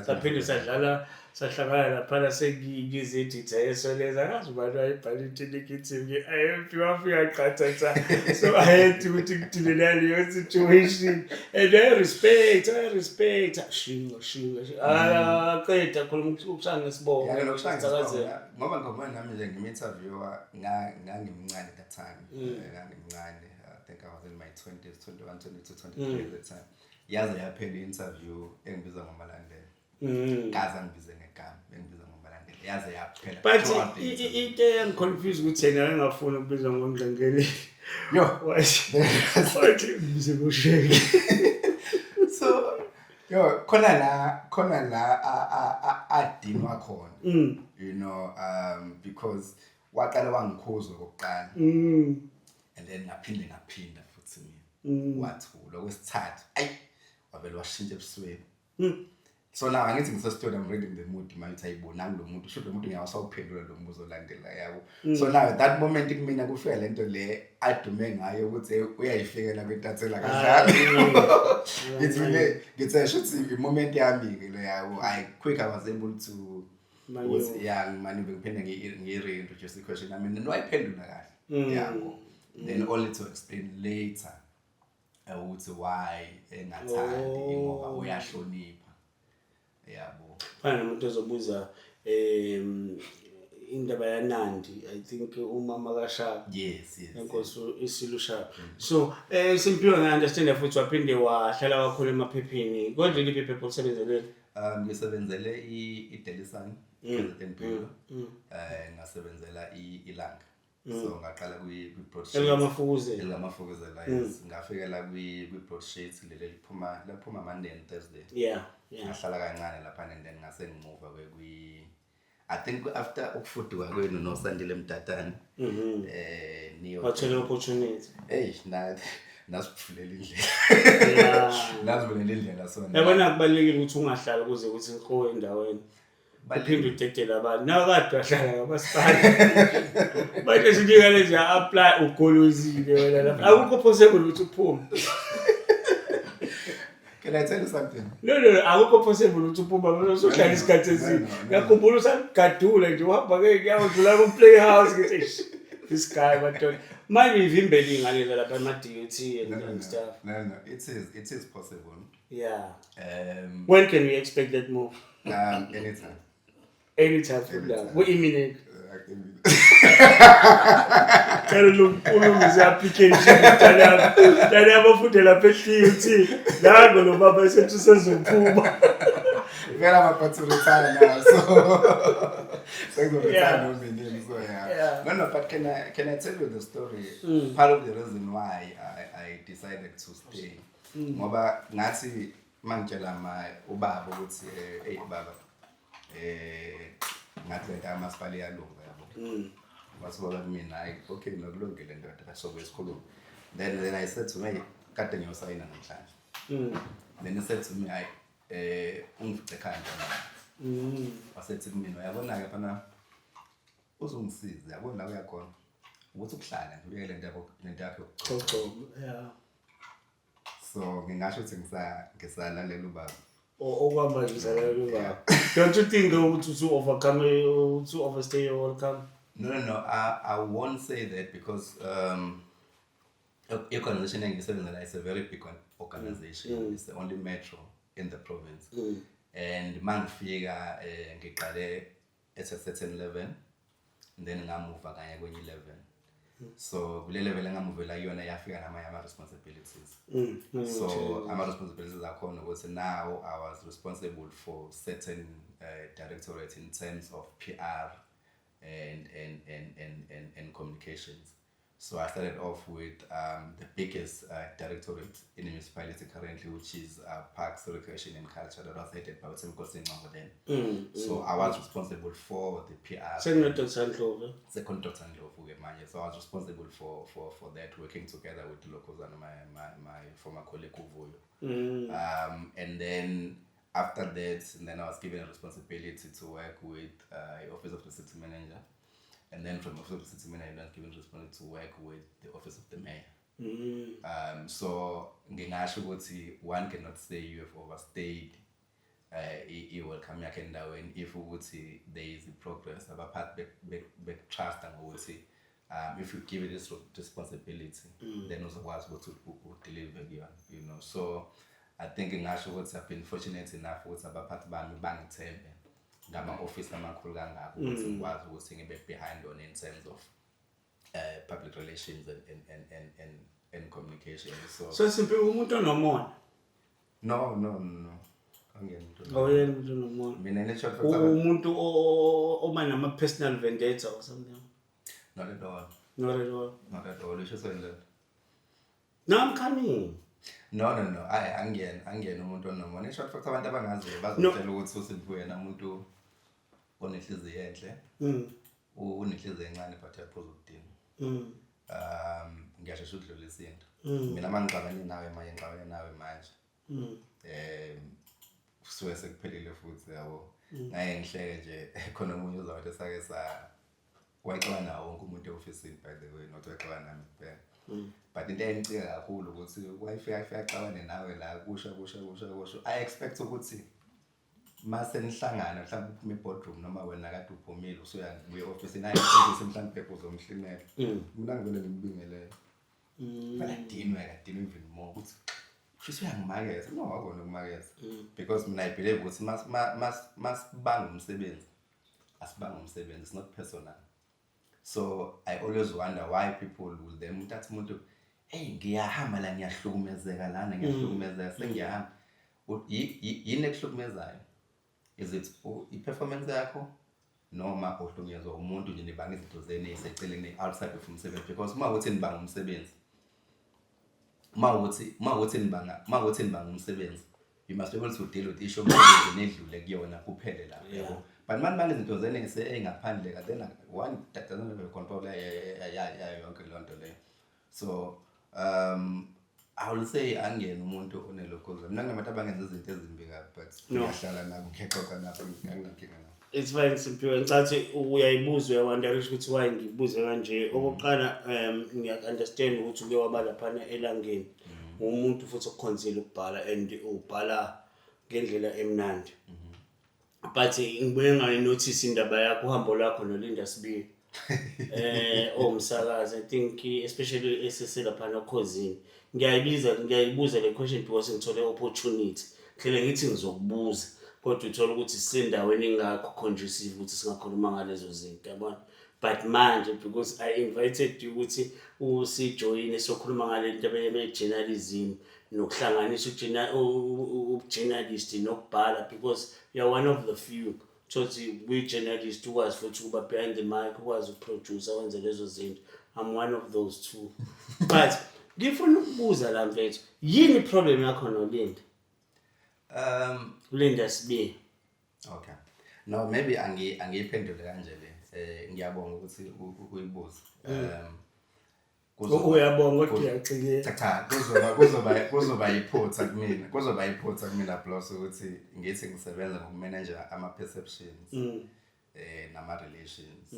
Saphinde sadlala, sahlangana laphana sengize-editor yeSolezwe, akazi ubani wayebhala into negative nge-IFP, wafika qathatha. So I had ukuthi ngidile naleyo situation and I respect shinga shinga aqeda khuluma ukushaya ngesibongo. Yeah, nokushaya ngesibongo, ngoba nami nje ngim-interviewer ngangimncane at that time. Ngangimncane, I think I was in my 20s, 21, 22, 23 at the time. Yaze yaphela i-interview engibiza ngoMalandela. Kaze angibize ngegama, engibiza ngoMalandela, yaze yaphela But throughout the interview. Into eyangiconfuse ukuthi yena wayengafuni ukubizwa ngoNdlangele. Yo. Wathi ngibize ngoShenge. So yo, khona la adinwa khona, because waqala wangikhuza okokuqala and then ngaphinde ngaphinda futhi mina, wathula. Okwesithathu, ayi, wavele washintsha ebusweni. So now angithi ngise-studio, I'm reading the mood manje, ayibonanga lo muntu, sho lo muntu ngiyawasawuphendula lo mbuzo olandela, yabo. So now at that moment kumina kufika lento le adume ngayo ukuthi uyayifikela kwintathela kahlali. Ngithi mina ngithe shuthi i-moment yami-ke le, yabo. I quick, I was able to ukuthi ya, ngimane ngiphinde ngiyi-reintroduce i-question yami and wayiphendula kahle, yabo, then only to explain later ukuthi why engathandi, ngoba uyahlonipha, yabo. Fana nomuntu ozobuza indaba yaNandi, I think umama kaShaka. Yes. Enkosi isilu Shaka. So Simphiwe, ngi-understand futhi waphinde wahlala kakhulu emaphepheni, kodwa liphi iphepha olisebenzelele? Ngisebenzele i-Daily Sun, KZN Bureau. Ngasebenzela iLanga. So ngaqala kwi-broadsheet. Elikamafukuzela. Elikamafukuzela, yes. Ngafikela kwi-broadsheet leli liphuma laphuma Monday and Thursday. Ngahlala kancane lapha and then ngase ngimuva kwi I think after ukufuduka kwenu noSandile Mdatane. Niyo Wathola opportunity. Hey, na nasivulela indlela. Nasivulela indlela, so Yabona, kubalulekile ukuthi ungahlali kuze kuthi nqo endaweni. Uphinde udedele abantu. Nawe kade wahlala ngamasipala. Manje sinika lezi apply ugolozile wena lapha. Akukho possible ukuthi uphume. Can I tell you something? No, akukho possible ukuthi uphume usuhlala isikhathi eside. No. Ngiyakhumbula usagadula nje uhamba ngeenyawo udlula ku playhouse, ngithi, "Eish, this guy, madoda." Manje ivimbele ingane lapha ama DUT and, No, no, and no. stuff. No. It is possible. When can we expect that move? Anytime. Anytime from now. Anytime. We imminent. Uh, Cela ulungise i-application mntanami. Mntanami afunde lapha ehliyo uthi nango lo baba esethi usezophuma. Vele I'm about to retire now, so sengizoretire noma inini, so yeah. No, but can I tell you the story? Part of the reason why I decided to stay. Ngoba ngathi mangitshela ma ubaba ukuthi hey baba, ngathi lento kamasipala iyalunga, yabo. Wathi baba kumina, hayi, okay, nokulungile ndoda, sobuye sikhulume. Then I said to me, kade ngiyosayina namhlanje. Then he said to me, hayi, ungifice ekhaya ntombazane. Wasethi kumina, uyabona-ke phana uzongisiza, yabona la uyakhona ukuthi ukuhlala nje uyeke lento yakho, lento yakho yokucoca. Coco, yeah. So ngingasho ukuthi ngisalalela ubaba. Okwamanje usalalela ubaba. Don't you think ukuthi to overcome, to overstay your welcome? No, I won't say that because i-organization engisebenzela is a very big organization. It's the only metro in the province. And mangifika ngiqale at a certain level and then ngamuva kanye kwenye level. So kule level engamuvela kuyona yafika namanye ama-responsibilities. So ama-responsibilities akhona ukuthi now I was responsible for certain directorate in terms of PR and communications. So I started off with the biggest directorate in the municipality currently, which is Parks, Recreation and Culture, that was headed by Thembinkosi Ngcongo then. So I was responsible for the PR. Sekuno-Dr Ndlovu. Second Dr Ndlovu-ke manje. So I was responsible for that, working together with Lokozana, my former colleague uVuyo. And then after that, and then I was given a responsibility to work with the Office of the City Manager. And then from Office of the City Manager, I was given responsibility to work with the Office of the Mayor. So ngingasho ukuthi one cannot say you have overstayed i-welcome yakhe endaweni if ukuthi there is progress, abaphathi bekutrust ngokuthi if you give it this responsibility, then uzokwazi ukuthi udeliver kuyona. So I think ngingasho ukuthi I've been fortunate enough ukuthi abaphathi bami bangithembe ngama-office amakhulu kangako ukuthi ngikwazi ukuthi ngibe behind on in terms of public relations and communication. So So Simphiwe, umuntu onomona? No, angiyena umuntu. Awuyena umuntu onomona? Mina in short, Umuntu oma nama-personal vendetta or something? Not at all. Not at all? Not at all. Usho senjani? No, I'm coming. No, ayi, angiyena umuntu onomona. In short fact, abantu abangaziyo bazotshela ukuthi uSimphiwe yena umuntu onenhliziyo enhle, unenhliziyo encane but uyaphuza ukudinwa. Ngiyashesha ukudlulisa into. Mina uma ngixabane nawe manje, ngixabane nawe manje, kusuke sekuphelile futhi, yabo. Ngaye ngihleke nje, khona omunye uzawuthi sake sa wayexabana nawo wonke umuntu e-ofisini, by the way, not wayexabana nami kuphela, but into eyayimcika kakhulu ukuthi wayefika afika axabane nawe la, kusho kusho kusho kusho, I expect ukuthi mase nihlangana mhlawumbe uphume e-boardroom noma wena kade uphumile usuya kuye e-ofisini, I expect ukuthi mhlawumbe uzomhlimela. Mina ngivele ngimbingelele, vele adinwe, adinwe even more ukuthi kusho uyangimaketha. No, akona ukumaketha, because mina I believe ukuthi masibanga umsebenzi, asibanga umsebenzi, it's not personal. So I always wonder why people will then umuntu athi umuntu, "Hey, ngiyahamba la, ngiyahlukumezeka lana, ngiyahlukumezeka, sengiyahamba." Yini ekuhlukumezayo? Is it i-performance yakho noma uhlukunyezwa umuntu nje, nibanga izinto zenu ey'seceleni outside of umsebenzi? Because uma ukuthi nibanga umsebenzi, uma ukuthi nibanga umsebenzi, you must be able to deal with issue yomsebenzi, nidlule kuyona, kuphele lapho, yabo. But manje manje izinto zenu ey'ngaphandle, then one that doesn't have a control yayo yonke leyo nto leyo. So I will say angiyena umuntu onelokhoza. Mina kunabantu abangenza izinto ezimbi kabi, but No. ngiyahlala nabo, ngiyaxoxa nabo, anginankinga nabo. It's fine, Simphiwe. Ngicathi uyayibuza, uyawonderisha ukuthi why ngikubuze kanje. Okokuqala, ngiya-understand ukuthi uke waba laphana elangeni. Umuntu futhi okukhonzile ukubhala and ubhala ngendlela emnandi. But ngibuye ngayinotice indaba yakho, uhambo lwakho noLinda Sibiya. Owumsakazi, I think especially eseselaphana okhozini. Ngiyayibiza, ngiyayibuza le question because ngithole opportunity. Hlele ngithi ngizokubuza kodwa uthola ukuthi sisendaweni engakho conducive ukuthi singakhuluma ngalezo zinto, yabona. But manje because I invited you ukuthi usijoyine sokhuluma ngale nto ye-journalism nokuhlanganisa ubujournalist nokubhala, because you are one of the few thothi kwi-journalist ukwazi futhi ukuba behind the mic, ukwazi ukuproduce, wenze lezo zinto. I'm one of those two. But ngifuna ukubuza la, mfethu, yini i-problem yakho noLinda? Linda Sibiya. Okay. No, maybe angiyiphendule kanje le. Ngiyabonga ukuthi uyibuze. Uyabonga kodwa uyacikeka. Cha cha, kuzoba iphutha kumina. Kuzoba iphutha kumina plus ukuthi ngithi ngisebenza ngokumanage ama perceptions nama relations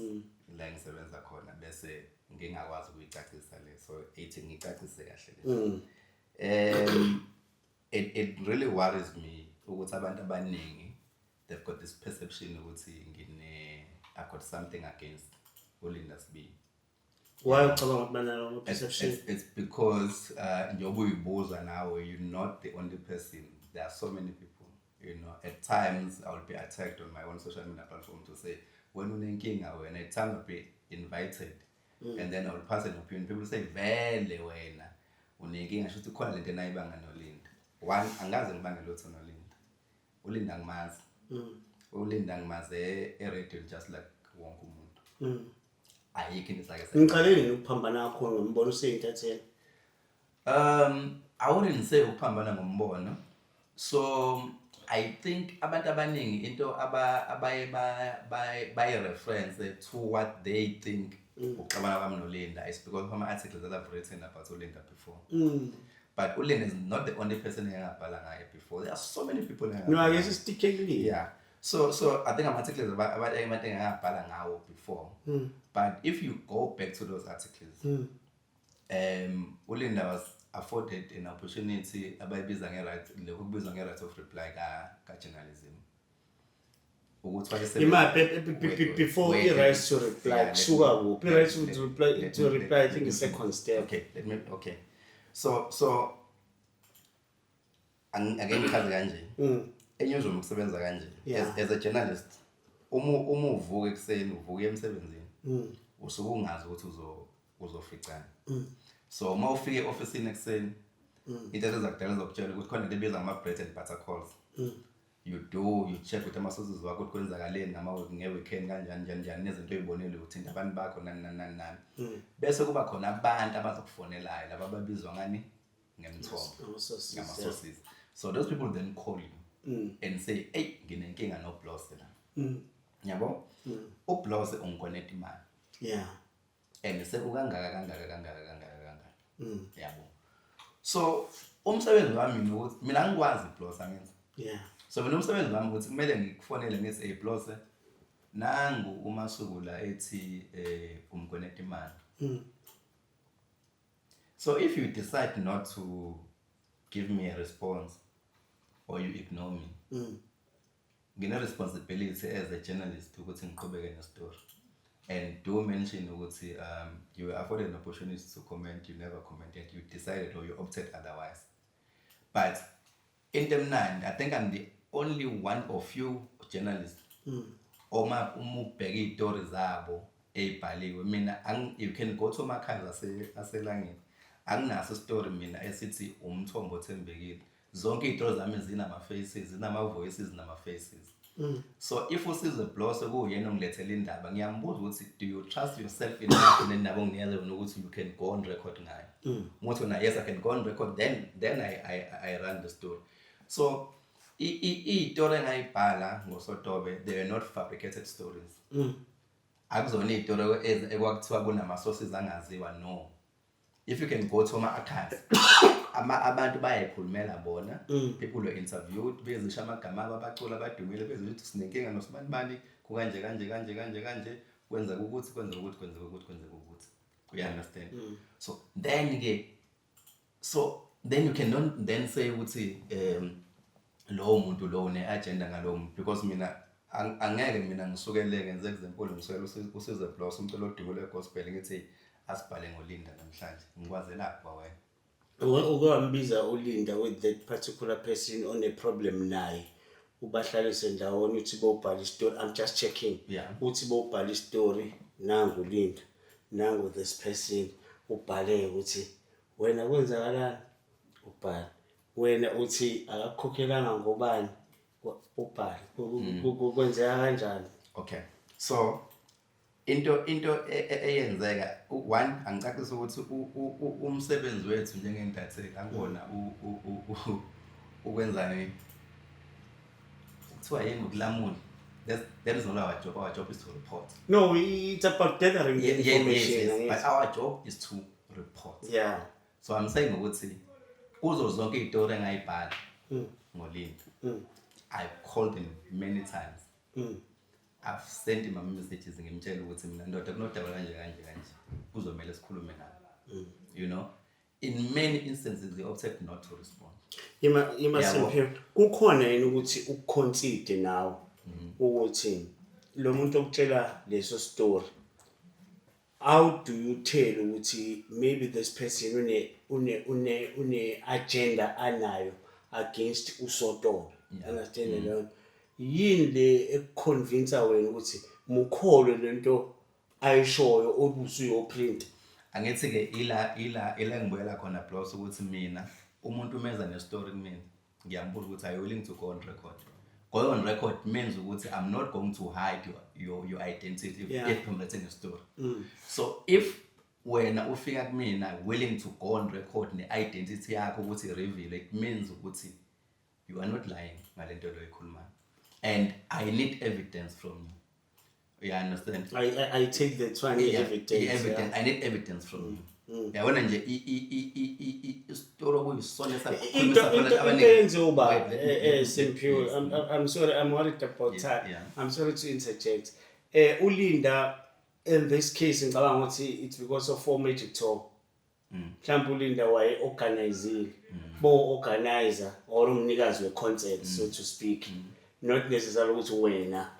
la ngisebenza khona bese ngingakwazi ukuyicacisa le. So ithi ngicacise kahle le. It really worries me ukuthi abantu abaningi, they've got this perception ukuthi ngine I've got something against uLinda Sibiya. Why ucabanga ukuthi banalo perception? It's because njengoba uyibuza nawe, you're not the only person. There are so many people. At times I will be attacked on my own social media platform to say, "Wena unenkinga wena." At times I'll be invited and then I will pass an opinion. People say, "Vele wena unenkinga, shuthi khona lento enayibanga noLinda." One, angaze ngibange lutho noLinda. uLinda angimazi. uLinda ngimaze e-radio just like wonke umuntu. Ayikho into esake. Ngiqale nini ukuphambana kakhulu ngombono useyintatheli? I wouldn't say ukuphambana ngombono. So I think abantu abaningi into abaye bayi-reference to what they think ukuxabana kwami noLinda is because of ama-articles that I've written about uLinda before. But uLinda is not the only person engingabhala ngaye before. There are so many people No, engingabhala ake ngaye. sisitike kuLinda. Yeah. So I think ama-articles abantu engingabhala ngawo before. But if you go back to those articles, uLinda was afforded an opportunity abayibiza nge-right, lokhu kubizwa nge-right of reply ka-journalism. Ukuthi Ima wait, before wait, i-right to reply, yeah, let kusuka kuphi i-right to reply? To reply, I think let is second step. Okay, let me okay. So ake ngichaze kanje. E-newsroom kusebenza kanje. As a journalist, uma uvuka ekuseni, uvuka emsebenzini, usuke ungazi ukuthi uzoficana. So uma ufika e-ofisini ekuseni, into ezakudala izokutshela ukuthi khona into ebizwa ngama-bread and butter calls. You check with ama-sources wakho ukuthi kwenzakaleni nge-weekend, kanjani njani njani, nezinto oy'bonile, uthinta abantu bakho, nani nani nani nani. Bese kuba khona abantu abazokufonelayo, laba ababizwa ngani? Ngemithombo. Ama-sources, yeah. Ngama-sources. So those people then call you and say, "Hey, nginenkinga noBlose la." Yabo? UBlose ungikweleta imali. And sekukangaka kangaka kangaka kangaka kangaka. Yabo. So umsebenzi wami mina ukuthi mina angikwazi Blose, angenza. So mina umsebenzi wami ukuthi kumele ngikufonele ngithi, "Hey Blose, nangu uMasuku la ethi umkweleta imali." So if you decide not to give me a response or you ignore me, ngine responsibility as a journalist ukuthi ngiqhubeke ne-story. And do mention ukuthi you were afforded an opportunity to comment, you never commented, you decided or you opted otherwise. But into emnandi, I think I'm the only one of few journalists uma ubheka iy'tori zabo ey'bhaliwe, mina you can go to ama-archives aselangeni, anginaso story mina esithi umthombo othembekile. Zonke iy'tori zami zinama-faces, zinama-voices, zinama-faces. So if uSizwe Blose kuwuyena ongilethela indaba, ngiyambuza ukuthi, "Do you trust yourself enough nendaba onginikeza yona ukuthi you can go on record ngayo?" Uthi wena, "Yes, I can go on record," then I run the story. So iy'tori engayibhala ngoSotobe, they were not fabricated stories. Akuzona iy'tori ekwakuthiwa kunama-sources angaziwa, no. If you can go to ama-archives, abantu bayayikhulumela bona. People were interviewed, bezisho amagama abo, abaculi abadumile, bezisho ukuthi sinenkinga nosibanibani, kukanje kanje kanje kanje kanje, kwenzeka ukuthi, kwenzeka ukuthi, kwenzeka ukuthi, kwenzeka ukuthi. You understand? So then ke, so then you cannot then say ukuthi lowo muntu lo une-agenda ngalowo muntu, because mina angeke mina ngisukele, ngenze example, ngisukele uSizwe Blose, umculo odumo lwe-gospel, ngithi asibhale ngoLinda namhlanje, ngikwazelaphi kwawena? Uke wambiza uLinda with that particular person on a problem naye, ubahlalise ndawonye, uthi bowubhala isitori? I'm just checking. Uthi bowubhala isitori, nangu uLinda, nangu this person, ubhale ukuthi wena kwenzakalani, ubhale wena uthi akakukhokhelanga ngobani, ubhale. Kwenzeka kanjani? Okay, so into eyenzeka, one, angicacise ukuthi umsebenzi wethu njengentatheli angona ukwenzani, kuthiwa yini, ukulamula. That is not our job. Our job is to report. No, it's about gathering the information. Yes. But our job is to report. So I'm saying ukuthi kuzo zonke iy'tori engayibhala ngoLinda, I've called him many times. I've sent him ama-messages, ngimtshela ukuthi mina ndoda kunodaba kanje kanje kanje, kuzomele sikhulume nawe. In many instances they opted not to respond. Ima. Yabo. Simphiwe, kukhona yini ukuthi uku-consider nawe ukuthi lo muntu okutshela leso story, how do you tell ukuthi maybe this person une agenda anayo against uSotobe? Understand leyo yini le eku-convince wena ukuthi mukholwe lento ayishoyo obusuyo-print? Angithi-ke ila ngibuyela khona, Blos, ukuthi mina umuntu umeza ne-story kumina, ngiyambuza ukuthi, "Are you willing to go on record?" Going on record means ukuthi I'm not going to hide your identity if, if I'm writing a story. So if wena ufika kumina willing to go on record ne-identity yakho ukuthi reveal, it means ukuthi you are not lying ngalento lo ikhulumayo, and I need evidence from you. You understand? I take that one. Yeah, evidence. I-evidence. I need evidence from you. Yabona nje isitori okuyisona Into esakhulumisa into khona into abaningi. Eyenziwa uba Wait, let me- Simphiwe, I'm sorry, I'm worried about time. I'm sorry to interject. ULinda, in this case ngicabanga ukuthi it's because of Four Magic Talk. Mhlawumbe uLinda waye organizile, bo organizer or umnikazi we-concert, so to speak, not necessarily ukuthi wena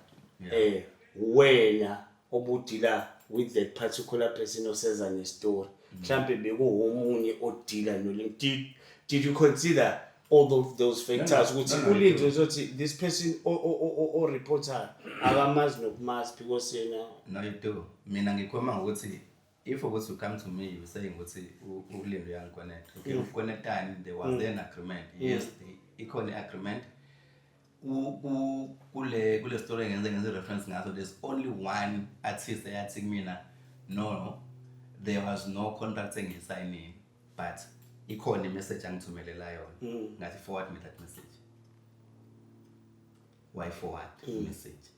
wena obu-deala with that particular person oseza ne-story. Mhlambe bekuwomunye o-deala noLinda. Did you consider all of those factors No, ukuthi no, I uLinda do. uzothi this person o-reporter akamazi nokumazi because yena No, you do. Mina ngikhuluma ngokuthi if ukuthi you come to me, you saying ukuthi uLinda uyangikoneta, okay, ukonetani? There was an agreement. Yes, ikhona i-agreement. Kule story engenze reference ngaso, there's only one artist eyathi kumina, no, there was no contract engiyisayinile, but ikhona i-message angithumelela yona. Ngathi, "Forward me that message." Why forward message?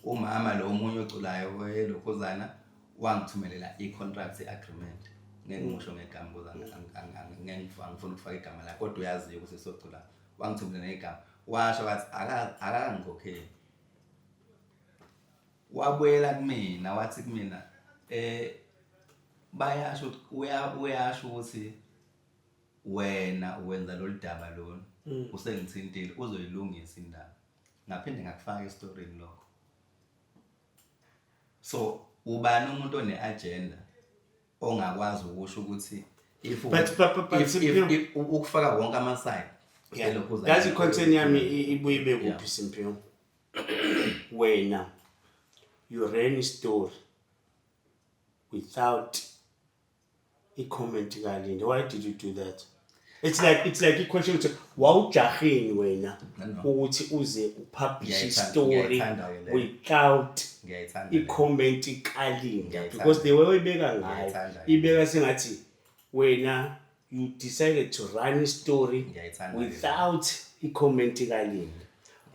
Umama lo omunye oculayo elokhuzana wangithumelela i-contract, i-agreement. Ngeke ngisho ngegama ukuze ngeke angifuni ukufaka igama lakhe, kodwa uyaziyo ukuthi socula. Wangithumelela ngegama, washo wathi akangikhokheli. Wabuyela kumina, wathi kumina bayasho ukuthi uyasho ukuthi wena wenza lolu daba lolu, usengithintile, uzoyilungisa indaba. Ngaphinde ngakufaka esitorini lokho. So ubani umuntu one-agenda ongakwazi ukusho ukuthi if But if, if ukufaka wonke ama-side elokhu Yazi, i-concern yami ibuye ibe kuphi, Simphiwe? Wena, you ran story without i-comment kaLinda. Why did you do that? It's like i-question ukuthi wawujaheni wena No. ukuthi uze u-publish i-story Ngiyayithanda-ke leyo. without Ngiyayithanda leyo. i-comment kaLinda, Ngiyayithanda. because the way oyibeka ngayo, Ngiyayithanda. ibeka sengathi wena you decided to run a story Ngiyayithanda leyo. without i-comment kaLinda.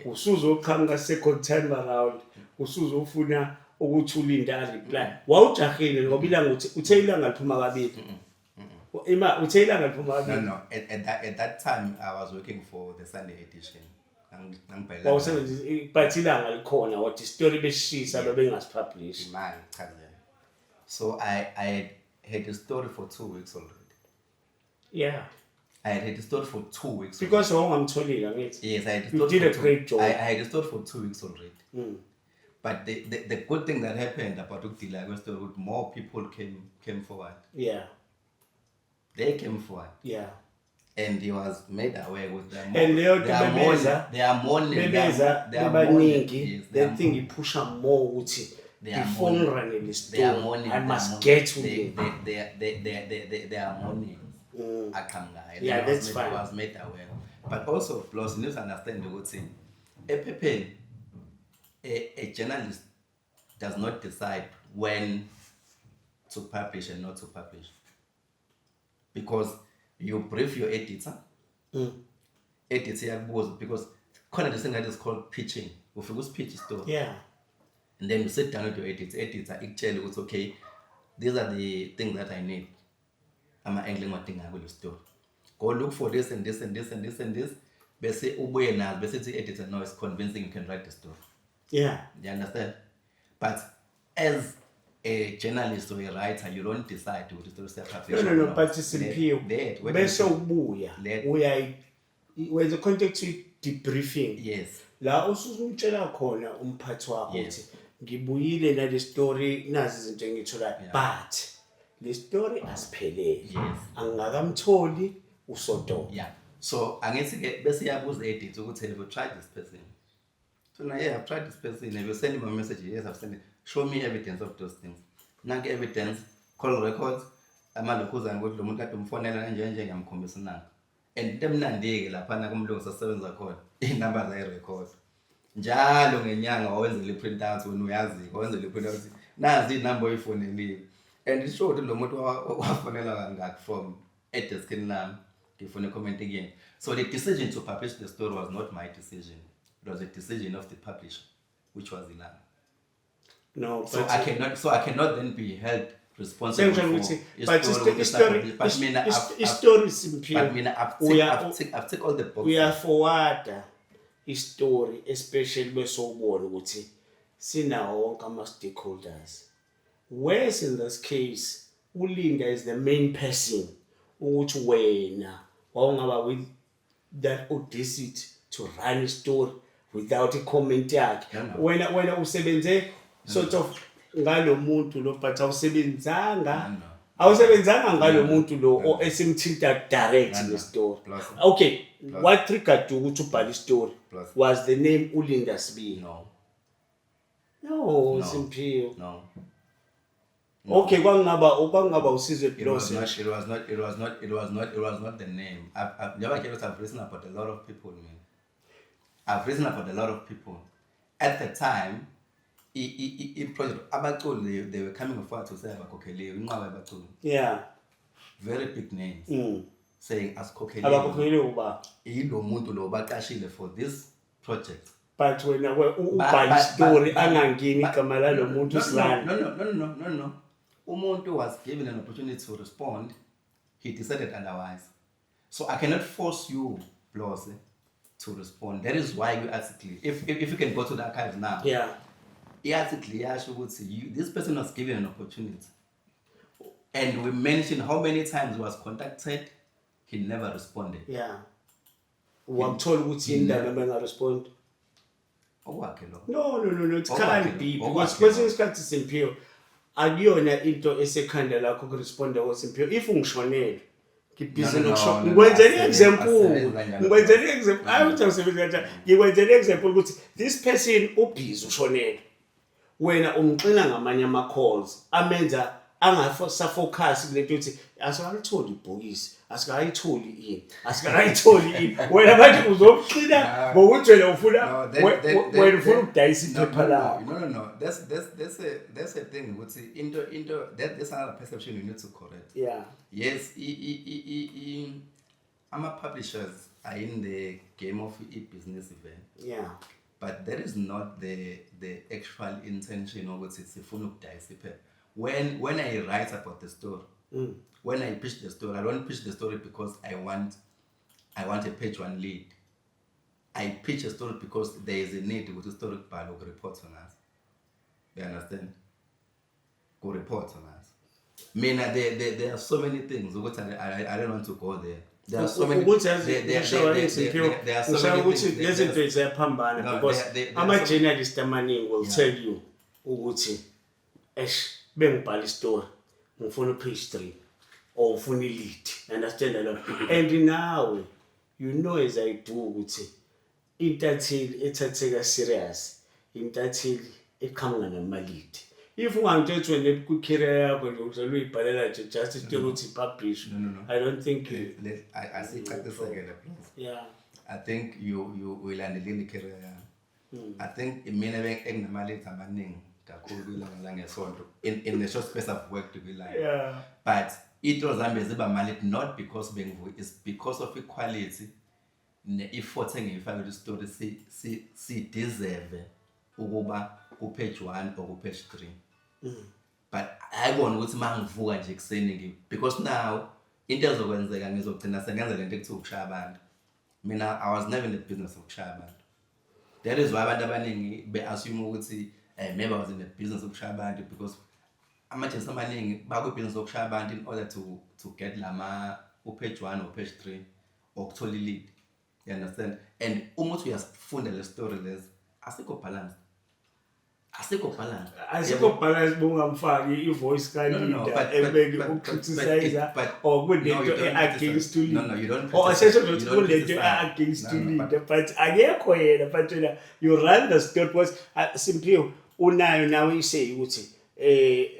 Usuzoqhamuka second time around, usuzofuna ukuthi uLinda a-reply. Wawujahile ngoba ilanga uthi uthe ilanga liphuma kabili. Ima uthe ilanga liphuma No, kabili. no, at that time I was working for the Sunday Edition. Ngangibhalela Wawusebenzisa, but ilanga likhona wathi story beshisa bebengasi-publish. Imali ngichazela. So I had a story for 2 weeks already. I had had a story for 2 weeks. Because wawungamtholile, angithi? Yes, I had a You story did for a great job. I had a story for 2 weeks already. But the good thing that happened about ukudila kwe-story ukuthi more people came forward. They came forward. And he was made aware with them. And leyo nto They are more, they are more, bebeza they are more, bebaningi, yes, they that are thing i-pusha more ukuthi They are before mourning. ngirunele They are story, mourning. I They must are mourning. get to They, them. they are mourning. Aqhamukayo. Yeah, Then I was that's made, fine. Was made aware. But also, plus, you need to understand ukuthi ephepheni a journalist does not decide when to publish and not to publish. Because you brief your editor, editor iyakubuza, because khona this thing that is called pitching. Ufika usi-pitch story. And then you sit down with your editor, editor ikutshele ukuthi, okay, these are the things that I need. Ama-angle engiwadingayo kule story. Go look for this and this and this and this and this. Bese ubuye nazo, bese ithi editor, "No, it's convincing, you can write the story." You understand? But as a journalist or a writer, you don't decide ukuthi story siya-publish No, or no, not. but Simphiwe, Wait bese a minute. ubuya uyayi wenza contact debriefing la usuzumtshela khona umphathi wakho ukuthi ngibuyile nale story, nazi izinto engitholayo, but le story asiphelele, angingakamtholi uSodoma. Yeah. So angithi ke bese iyabuza editor ukuthi, "Have you tried this person?" So now, "Yeah, I've tried this person." "Have you sent him a message?" "Yes, I've sent it." "Show me evidence of those things." Nanke evidence, call records, amalokhuzana ukuthi lo muntu kade umfonela kanje nje, ngiyamkhombisa nanka. And into emnandi-ke laphana kumlungu sasebenza khona, iy'namba zayi-record. Njalo ngenyanga wawenzela i-print out, wena uyazi, wawenzela i-print out, nazi iy'namba oyifonelile. And it showed lo muntu wafonela kangaki from edeskini lami, ngifuna i-comment kuyena. So the decision to publish the story was not my decision, it was a decision of the publisher, which was Ilanga. No, So but I cannot then be held responsible Sengisho for ukuthi but i-story ukuthi istory publish. But mina istory, Simphiwe, but mina I've tick all the boxes. Uyaforwarda istory, especially bese ubona ukuthi sinawo wonke ama-stakeholders, whereas in this case uLinda is the main person, ukuthi wena wawungaba with that audacity to run a story without i-comment yakhe. No. Wena usebenze sort of ngalo muntu lo, but awusebenzanga No. awusebenzanga ngalo muntu lo esimthinta direct No. ne-story. Plus- Okay, what triggered you ukuthi ubhale istory Plus- was the name uLinda Sibiya? No. No, No. Simphiwe. No. Okay, kwangaba uSizwe It was Blose. not. It was not. It was not. It was not. It was not the name. I've never get I've written about a lot of people, man. I've written about a lot of people. At the time, i project abaculi, they were coming forward to say abakhokheliwe, inqwaba yabaculi, very big names, saying asikhokheliwe. Abakhokheliwe uba? Yilo muntu lo baqashile for this project. But wena ubhala istory angangeni igama lalo muntu No, silana. no. Umuntu was given an opportunity to respond. He decided otherwise. So I cannot force you, Blose, to respond. That is why we article. If you can go to the archives now, i-article iyasho ukuthi this person was given an opportunity. And we mentioned how many times he was contacted, he never responded. Yeah, wakuthola ukuthi indaba bengarespond. Okwakhe lo. No, it Okwakhe can't be lo, because okwakhe kwesinye lo. isikhathi, Simphiwe, akuyona into esekhanda lakho ukuresponda koSimphiwe if ungishonele, ngibhizi No, no, nokusho no, no, ngikwenzela i-example. asebenzi kanjalo. Ngikwenzela i-example, hayi ukuthi awusebenzi kanjani, ngikwenzela i-example ukuthi this person ubhizi, ushonele, wena umxina ngamanye ama-calls amenza angasafocus kule nto ukuthi asikayitholi ibhokisi, asikayitholi ini, asikayitholi ini. Wena manje uzomxina ngokuthi wena ufuna No, wena ufuna ukudayisa no, iphepha no, lakho. No. That's a thing ukuthi into that's another perception you need to correct. Yes, ama publishers are in the game of e-business event. But that is not the actual intention ukuthi sifuna ukudayisa iphepha. When I write about the story, when I pitch the story, I don't pitch the story because I want a page one lead. I pitch a story because there is a need ukuthi story kubhalwe, kureport ngaso. You understand? Kureport ngaso. Mina there are so many things ukuthi I don't want to go there. There are so many Ukuthi yazi there are so ngisho many ukuthi things. lezi zinto ziyaphambana No, because there are so ama-journalist amaningi will tell you ukuthi esh, bengibhala istory, ngifuna u-page 3 or ufuna i-lead, understand lo? And nawe you know as I do ukuthi intatheli ethatheka serious, intatheli eqhamuka nama-lead. If ungangitshethi wena kwi-career yakho nje uhlale uyibhalela nje just istory ukuthi i-publish, No. I don't think you, Asicaciseke le, please. I think you uyilandelile i-career yami. I think mina enginama-leads amaningi kakhulu kwiLanga Langesonto in the short space I've worked kwiLanga. But into zami ziba ma-lead not because bengivuka, it's because of equality ne-effort engiyifake kule story si deserve ukuba ku page 1 or ku page 3. But ayibona ukuthi mangivuka nje ekuseni because now into ezokwenzeka, ngizogcina sengenza lento ekuthiwa ukushaya abantu. Mina I was never in the business of ukushaya abantu. That is why abantu abaningi be-assume ukuthi maybe I was in the business ukushaya abantu, because ama-agents amaningi bakwi-business yokushaya abantu in order to get lama u-page 1 or page 3 or ukuthola i-lead. You understand? And uma uthi uyasifunda le story lezi, asikho balanced, asikho balanced. Asikho balance bungamfaki i-voice No, kaLinda but ebeke ucriticize or no, kunento you don't e-against criticize. uLinda. No, you don't Or criticize. asesho You ukuthi don't kunento criticize. e-against No, uLinda, but akekho yena, but wena you run the story because Simphiwe unayo nawe i-say ukuthi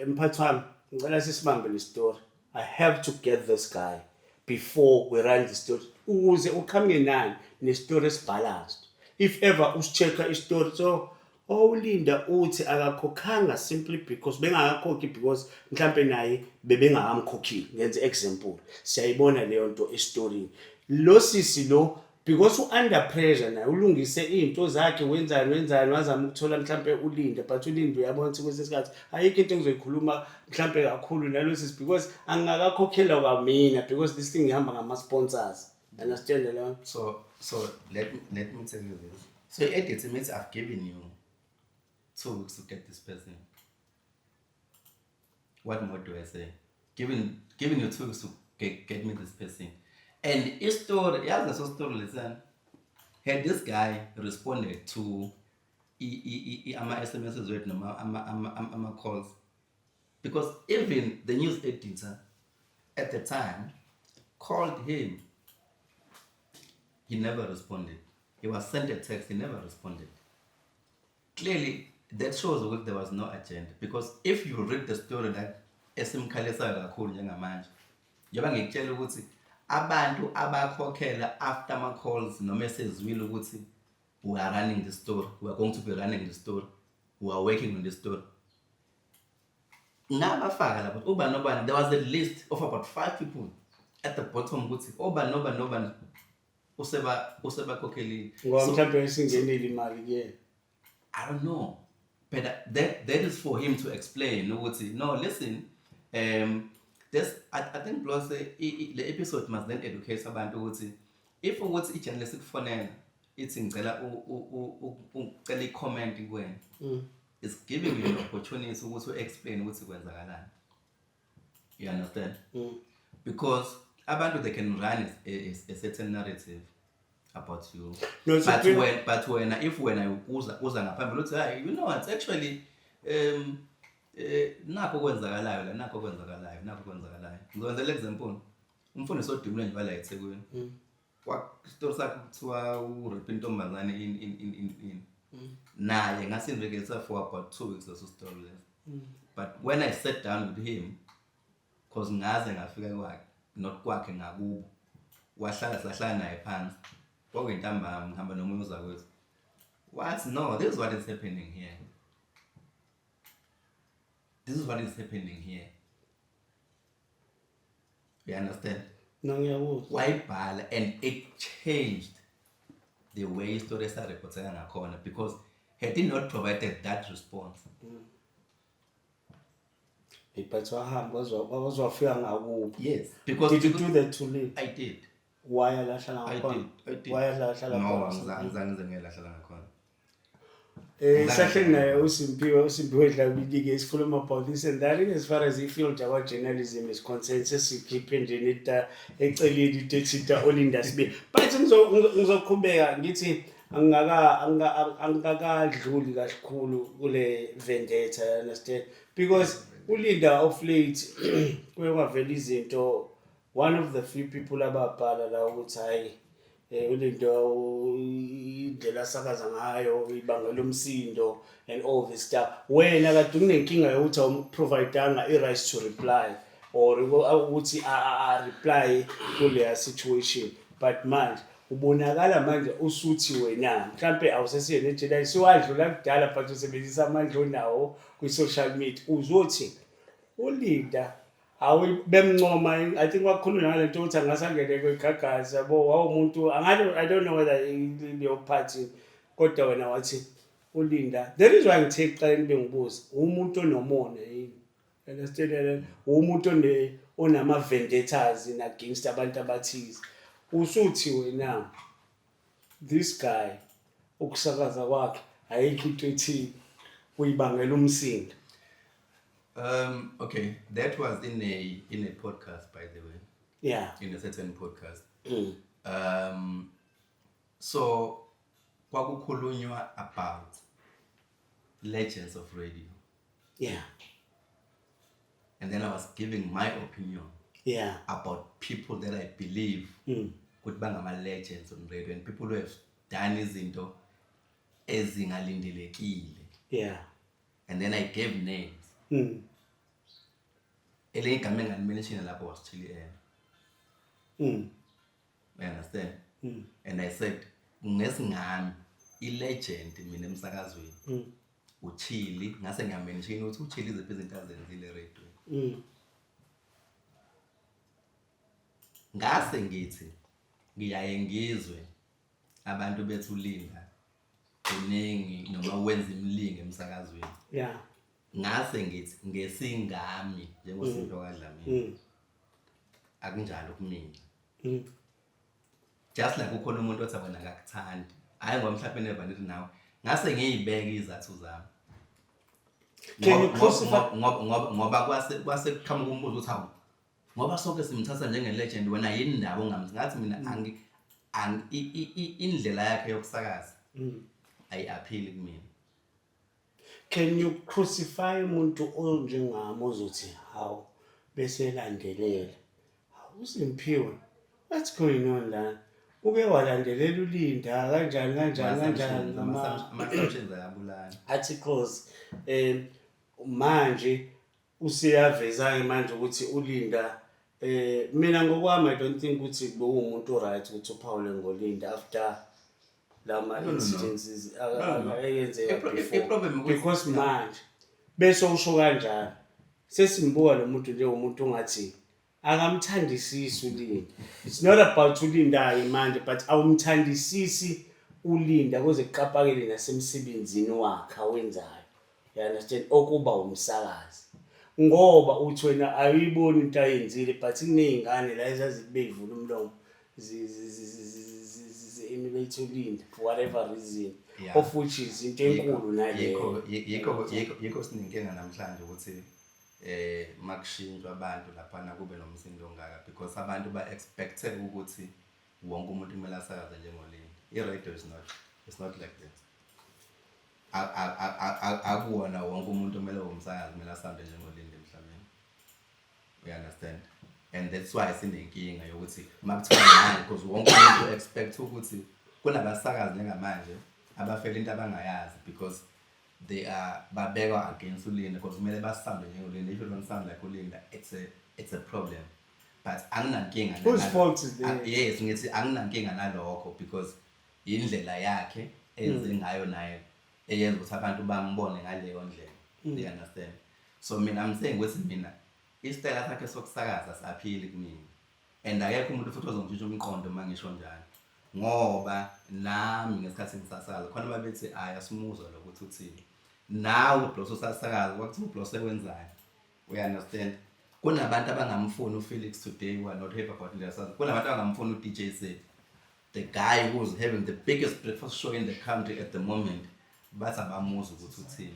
mphathi wami, ngicela sisibambe le story, I have to get this guy before we run the story, ukuze uqhamuke nani ne-story esibalanced. If ever usi-check-a i-story, so oWulinda uthi akakhokhanga simply because bengakakhokhi, because mhlampe naye bebengakamkhokhile. Ngenze example, siyayibona leyo nto estorini. Lo sisi lo, because u-under pressure naye, ulungise iy'nto zakhe, wenzani, wenzani, wazama ukuthola mhlampe uLinda, but uLinda uyabona ukuthi kwesinye isikhathi ayikho into engizoyikhuluma mhlampe kakhulu nalo sisi because angingakakhokhelwa kwamina, because this thing ihamba ngama-sponsors, understand leyo? So let me tell you this. So edit means I've given you 2 weeks to get this person. What more do I say? Giving you 2 weeks to get me this person. And his story, yeah, so story, listen. Had this guy responded to ama SMSs wethu noma ama calls, because even the news editor at the time called him, he never responded. He was sent a text, he never responded. Clearly, that shows ukuthi there was no agenda. Because if you read the story that esimkhalisayo kakhulu njengamanje, njengoba ngikutshela ukuthi abantu abakhokhela after ama-calls noma esezwile ukuthi we are running the story, we are going to be running the story, we are working on the story. Ngabafaka lapho ubani nobani, there was a list of about five people at the bottom ukuthi obani nobani nobani usebakhokhelile. Ngoba So, mhlawumbe isingenile imali kuyena. I don't know. But that is for him to explain ukuthi no, listen, this I think plus the episode must then educate abantu ukuthi if ukuthi i-journalist ikufonela ithi ngicela ucela i-comment kuwena, it's giving you an opportunity ukuthi u-explain ukuthi kwenzakalani, you understand? Because abantu, they can run a certain narrative about you. No, so But when if wena uza ngaphambili uthi, "Hayi, you know what, actually nakho kwenzakalayo la, nakho kwenzakalayo, nakho kwenzakalayo." Ngizokwenzela example, umfundisi odumile nje wala eThekwini, kwa story sakhe kuthiwa u-rape intombazane in naye ngasi-investigate for about 2 weeks leso story leso. But when I sat down with him, 'cause ngaze ngafika kwakhe, not kwakhe, ngakubo, wahlala, sahlala naye phansi, kwakuyintambama, ngihamba nomunye uzakwethu, wathi, "No, this is what is happening here, this is what is happening here," you understand? No, ngiyakuzwa. Wayibhala and it changed the way i-story esa-report-eka ngakhona, because had he not provided that response. But wahamba waze wafika ngakubo. Yes, because Did you do that to Lee? I did. Waya la hlala I ngakhona? did, I did. Waya la hlala No. khona? Angizange ngize ngiye la ngakhona. Sahleli naye uSimpiwe Dlamini-ke, sikhuluma about this and that in as far as i-field yakwa-journalism is concerned. Sesikhiphe nje neta eceleni into ethinta oLinda Sibiya, but ngizoqhubeka ngithi angikakadluli kakhulu kule vendetta, you understand? Because uLinda of late kuye kwavela izinto, one of the few people ababhala la ukuthi hayi, uLinda indlela asakaza ngayo ibangela umsindo and all this stuff. Wena kade unenkinga yokuthi awum-provide-anga i-rights to reply or ukuthi a-reply kuleya situation, but manje ubonakala manje usuthi wena mhlampe awusesiyena ejela, siwadlula kudala, but usebenzisa amandla onawo kwi-social media, uzothi uLinda awu bemncoma. I think wakhulunywa ngale nto ukuthi angasangene kwigagasi, yabo, wawumuntu angathi, I don't know whether leyo party, kodwa wena wathi uLinda, the reason why ngithe ekuqaleni bengibuza, umuntu onomona yini, understand? Umuntu onama vendettas against abantu abathize. Usuthi wena this guy ukusakaza kwakhe ayikho into ethile, uyibangela umsindo. Okay, that was in a podcast, by the way, in a certain podcast. So kwakukhulunywa about legends of radio, and then I was giving my opinion about people that I believe ukuthi bangama legends on radio and people who have done izinto ezingalindelekile. And then I gave names. Elinye igama engali-mention lapho was Chili M. You understand? And I said ngesingami I-legend mina emsakazweni uChili. Ngase ngiyamention ukuthi uChili iziphi izinto azenzile eradweni. Ngase ngithi ngiyaye ngizwe abantu bethi uLinda kuningi noma wenza imilingo emsakazweni. Ngase ngithi ngesingami njengoSimphiwe kaDlamini, akunjalo kumina. Just like ukhona umuntu othi wena akakuthandi, hhayi ngoba mhlawumbe never nithi nawe, ngase ngiyibeke izathu zami. Can you crucify- Ngoba kwase kuqhamuka umbuzo ukuthi hawu, ngoba sonke simthatha njenge-legend, wena yini ndaba ongamthi? Ngathi mina indlela yakhe yokusakaza ayi-appeal kumina. Can you crucify umuntu onjengami ozothi hawu bese elandelela, hawu uSimphiwe, what's going on la, uke walandelela uLinda kanjani kanjani kanjani? Ama-assumptions ayabulala. Articles manje usiyaveza-ke manje ukuthi uLinda, mina ngokwami I don't think ukuthi bewumuntu right ukuthi uphawule ngoLinda after lama No. incidences No. eyenzeka before. I-problem Because manje bese usho kanjalo, sesimbuka lo muntu njengomuntu ongathi akamthandisisi uLinda. It's not about uLinda-ke manje, but awumthandisisi uLinda kuze kuqapakele nasemsebenzini wakhe awenzayo, you understand, okuba umsakazi, ngoba uthi wena awuyiboni into ayenzile, but kuney'ngane la ezazikube y'vula umlomo zi-emulate uLinda for whatever reason, of which is into enkulu naleyo. Yikho sinenkinga namhlanje ukuthi makushintshwa abantu laphana kube nomsindo ongaka, because abantu ba-expecte ukuthi wonke umuntu kumele asakaze njengoLinda. I-radio is not, it's not like that. Akuwona wonke umuntu omele umsakazi kumele asambe njengoLinda emhlabeni, you understand? And that's why sinenkinga yokuthi makuthiwa ngani, because wonke umuntu expect ukuthi kunabasakazi njengamanje abafela into abangayazi, because they are babekwa against uLinda because kumele basambe njengoLinda. If you don't sound like uLinda, it's a problem. But anginankinga Whose fault is that? Yes, ngithi anginankinga nalokho because indlela yakhe enze ngayo naye eyenza ukuthi abantu bambone ngaleyo ndlela, you understand? So mina I'm saying ukuthi mina isitayela sakhe sokusakaza si-appeal kumina, and akekho umuntu futhi ozongishintsha umqondo uma ngisho njalo, ngoba nami ngesikhathi ngisasakaza khona babethi ayi, asimuzwa lokuthi uthini. Nawe uBlos usasakaza, kwakuthiwa uBlos ekwenzani, we understand? Kunabantu abangamfuni uFelix today who are not happy about indlela sazi. Kunabantu abangamfuni uDJ Z, the guy who's having the biggest breakfast show in the country at the moment, bathi abamuzwa ukuthi uthini,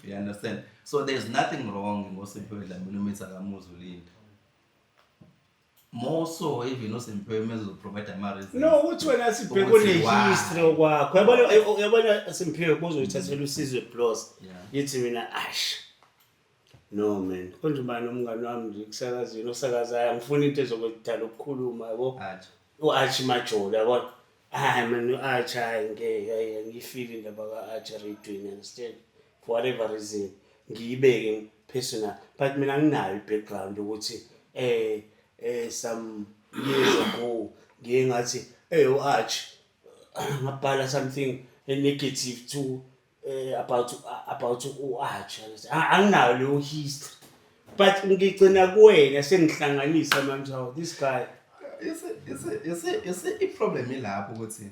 you understand? So there's nothing wrong ngoSimphiwe Dlamini uma ethi akamuzwa uLinda, more so even uSimphiwe mezoprovide ama-reasons. No, ukuthi wena sibheke Ukuthi une-history why? okwakho, uyabona Simphiwe, kuzoyithathela uSizwe Blos. Ngithi mina ash, no man, konje ubani umngani wami nje kusakazini osakazayo, angifuni into ezokudala ukukhuluma, yabo. Athi. U-Archie Majolo, yabona, hayi man, u-Archie, hayi ngeke, hayi angiyifili indaba ka-Archie eradweni, understand, for whatever reason ngiyibeke personal, but mina nginayo i-background ukuthi some years ago ngiye ngathi u-Archie, ngabhala something negative to about u-Archie. Anginayo leyo history, but ngigcina kuwena sengihlanganisa manje, hawu, this guy. You see, i-problem ilapho ukuthi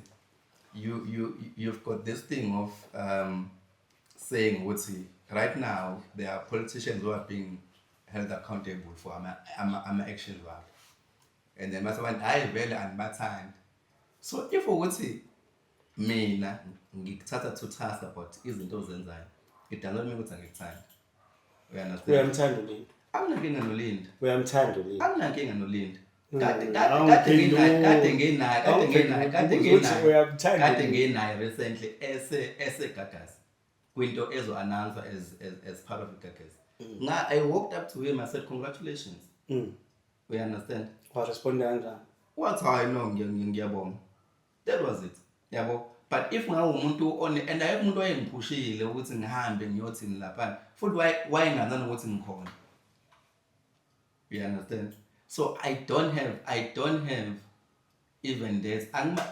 you've got this thing of saying ukuthi right now there are politicians who are being held accountable for ama actions wabo, and then base abantu hayi vele anibathandi. So if ukuthi mina ngikuthatha to task about izinto ozenzayo, it does not mean ukuthi angikuthandi, you understand? Uyamthanda uLinda? Anginankinga noLinda. Uyamthanda uLinda? Anginankinga noLinda. Mm, Kade kade nginaye, kade nginaye, kade nginaye, kade Ukuthi nginaye, uyamthanda kade uLinda. nginaye recently ese Gagasi kwinto ezo announce as part of iGagasi. Nga I walked up to him, I said, "Congratulations." You understand? Waresponda kanjani? Wathi hayi no, ngiyabonga. That was it, yabo. But if ngawumuntu one and ayekho umuntu wayengiphushile ukuthi ngihambe ngiyothini lapha, futhi wayengazani ukuthi ngikhona, you understand? So I don't have Even that angima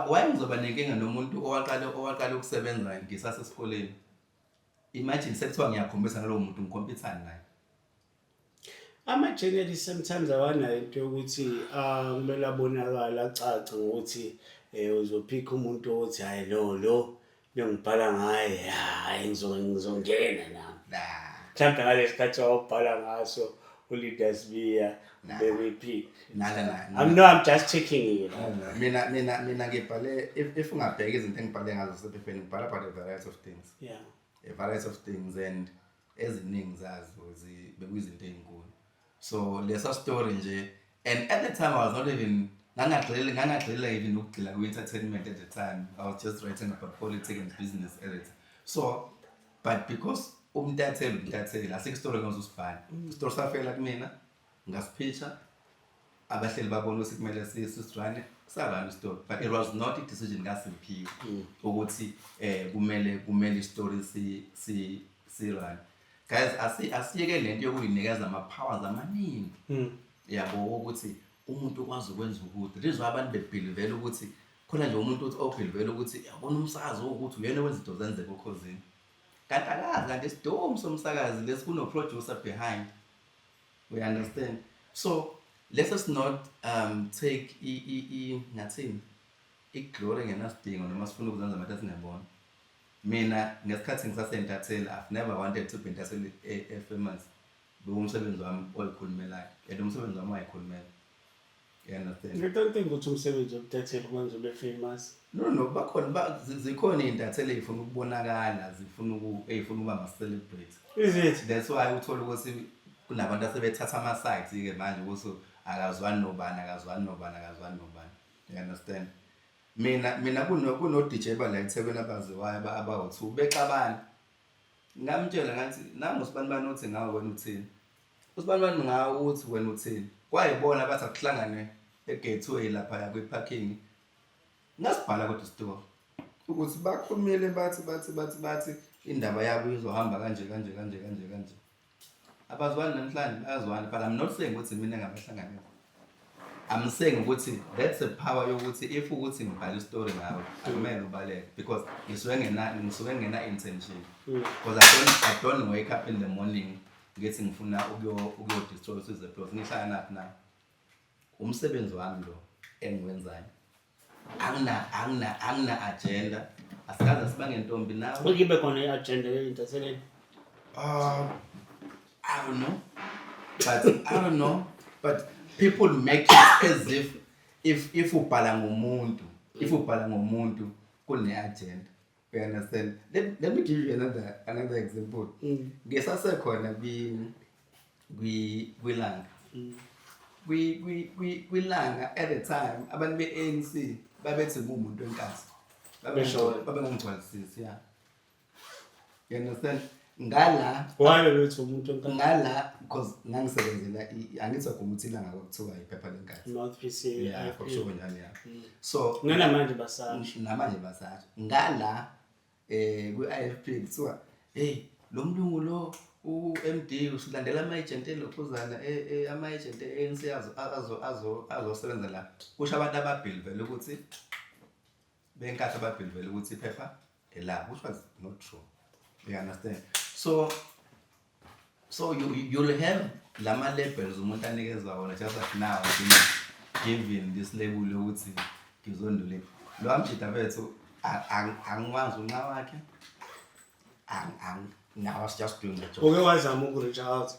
why ngizoba nenkinga nomuntu owaqala ukusebenza ngisasesikoleni? Imagine sekuthiwa ngiyakhombisa nalowo muntu, ngi-compete-ani naye? Ama-journalist sometimes awanayo into yokuthi, ah, kumele abonakale acace ngokuthi uzophikha umuntu othi, "Hayi, lo bengibhala ngaye, hayi, ngizongena nami." Nah. Mhlawumbe ngalesi sikhathi wawubhala ngaso uLeader Sibiya bekuyiphi? Na. I'm no I'm just checking you. Mina ngibhale, if ungabheka izinto engibhale ngazo sephepheni, ngibhala about a variety of things. A variety of things, and eziningi zazo bekuyizinto ey'nkulu. So lesa story nje, and at the time I was not even, ngangagxilile even ukugxila kwi-entertainment at the time. I was just writing about politics and business at the time. So but because umntatheli asikho isitori engizosibhala, isitori safela kumina, ngasipitcha, abahleli babona ukuthi kumele sisirane, sarana isitori, but it was not i-decision kaSimphiwe ukuthi kumele isitori si sirane. Guys, asiyeke lento yokuyinikeza ama-powers amaningi, yabo, ukuthi umuntu ukwazi ukwenza ukuthi lizwa abantu bebelievela ukuthi khona nje umuntu uthi obelievela ukuthi yabona umsakazi ukuthi uyena owenza izinto zenzeka okhozini, kanti akazi, kanti isidomu somsakazi lesi kuno-producer behind. We understand? So let us not take i ngathini, i-glory ngenasidingo, noma sifuna ukuzenza abantu asingebona. Mina ngesikhathi ngisasentatheli, I've never wanted to be intatheli e-famous. Bewumsebenzi wami oyikhulumelayo, and umsebenzi wami wayikhulumela, you understand? I don't think ukuthi umsebenzi wobuntatheli kwenza ube famous. No, bakhona zikhona iy'ntatheli ey'funa ukubonakala, zifuna ey'funa ukuba ama-celebrity. Is it? That's why uthola ukuthi kunabantu asebethatha ama-sides-ke manje, ukuthi akazwani nobani, akazwani nobani, akazwani nobani, you understand? Mina kuno-DJ bala eThekwini abaziwayo abawu-two bexabana. Ngamtshela ngathi, "Nangu usibanibani uthi ngawe, wena uthini? Usibanibani ngawe uthi wena uthini?" Kwayibona bathi akuhlangane e-Gateway laphaya kwi-parking. Ngasibhala kodwa isitori ukuthi bakhulumile, bathi indaba yabo izohamba kanje kanje kanje kanje kanje. Abazwani namhlanje, bayazwana, but I'm not saying ukuthi mina ngabahlanganisa. I'm saying ukuthi that's the power yokuthi if ukuthi ngibhala isitori ngawe, akumele ubaleke, because ngisuke ngena intention, because I don't wake up in the morning ngithi ngifuna ukuyo destroy Sizwe Blose. Ngihlala naphi na umsebenzi wami lo engiwenzayo, angina agenda, asikaze sibange ntombi nawe. Kukibe khona i-agenda ye-entertainment? I don't know. But I don't know. But people make it as if ubhala ngomuntu kune agenda. You understand? Let me give you another example. Ngesasekhona kwi kwilanga. Kwi kwilanga at the time, abantu be-ANC babethi ngumuntu wenkathi. Besho wena. Babengangigcwalisisi, yeah. You understand? Ngala Why bebethi umuntu wenkathi? Ngala because ngangisebenzela angithi waguma ukuthi ilanga kwakuthiwa iphepha lenkathi. Mouthpiece. Yeah, ye-IFP. Kusho kanjani, yeah. So Nganamanje basasho. Namanje basasho. Ngala kwi-IFP kuthiwa, "Hey, lo mlungu lo u-MD usilandela ama-agent elokhuzana, ama-agent e-ANC azo azosebenza la." Kusho abantu ababelievela ukuthi benkathi, ababelievela ukuthi iphepha elabo, which was not true. You understand? So you'll have lama labels umuntu anikezwa wona, just like now I've been given this label yokuthi ngizondule lo amjida bethu, angikwazi unxa wakhe. Now I was just doing the job. Uke wazama uku-reach out?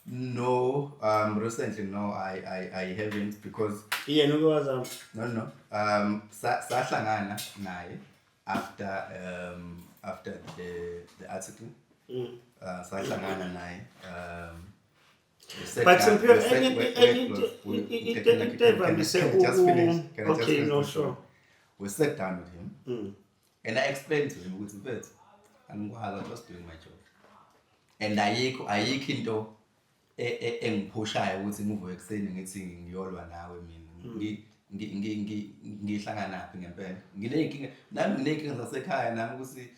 No, recently no, I haven't because Yena uke wazama? No. Sahlangana naye after the article. Sahlangana naye. We sat But down- Simphiwe, we sat- wait, wait, into evamise can I just finish? Can I just Okay, finish no, the story? sure. We sat down with him and I explained to him ukuthi, "Mfethu, angikwazi, I'm just doing my job. And ayikho into engiphushayo ukuthi ngivuke ekuseni ngithi ngiyolwa nawe mina. Ngihlanganaphi ngempela? Nginey'nkinga nami, nginey'nkinga zasekhaya nami, ukuthi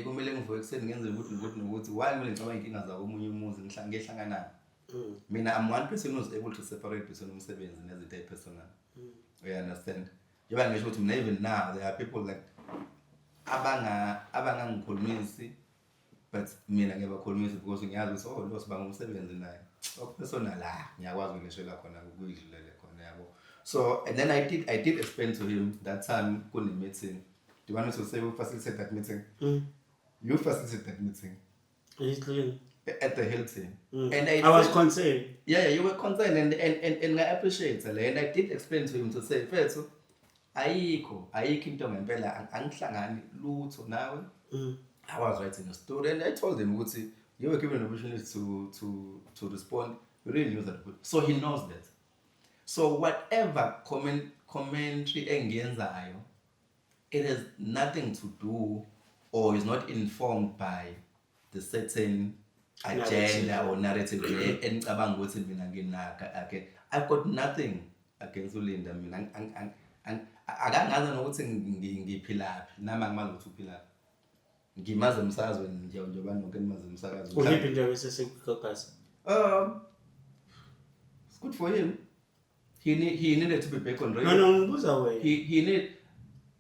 kumele ngivuke ekuseni ngenze ukuthi nokuthi nokuthi. Why kumele ngicabange iy'nkinga zakomunye umuzi? Ngihlanganaphi?" Mina, I'm one person who's able to separate between umsebenzi nezinto personal. You understand? Njengoba ngisho ukuthi mina, even now there are people like abangangikhulumisi, but mina ngiyabakhulumisa because ngiyazi ukuthi, oh, lo sibanga umsebenzi naye. Okupersonal la ngiyakwazi ukuleshela khona, kuyidlulele khona, yabo. So and then I did explain to him that time kune meeting. Do you want me to say who facilitated that meeting? You facilitated that meeting. He's At the Hilton. And I was concerned. Yeah, you were concerned and I appreciate it. And I did explain to him to say, "Mfethu, ayikho into ngempela, angihlangani lutho nawe." I was writing a story and I told him ukuthi you were given an opportunity to respond. You didn't use that. So he knows that. So whatever commentary engiyenzayo, it has nothing to do or is not informed by the certain agenda or narrative le enicabanga ukuthi mina nginaka ake. I've got nothing against uLinda. Mina akangazi nokuthi ngiphilaphi, nami angimazi ukuthi uphilaphi. Ngimazi emsakazweni nje, njengoba nonke nimazi emsakazweni. Uhiphi nje bese? It's good for him. He needed to be back on radio. No, ngibuza wena. He need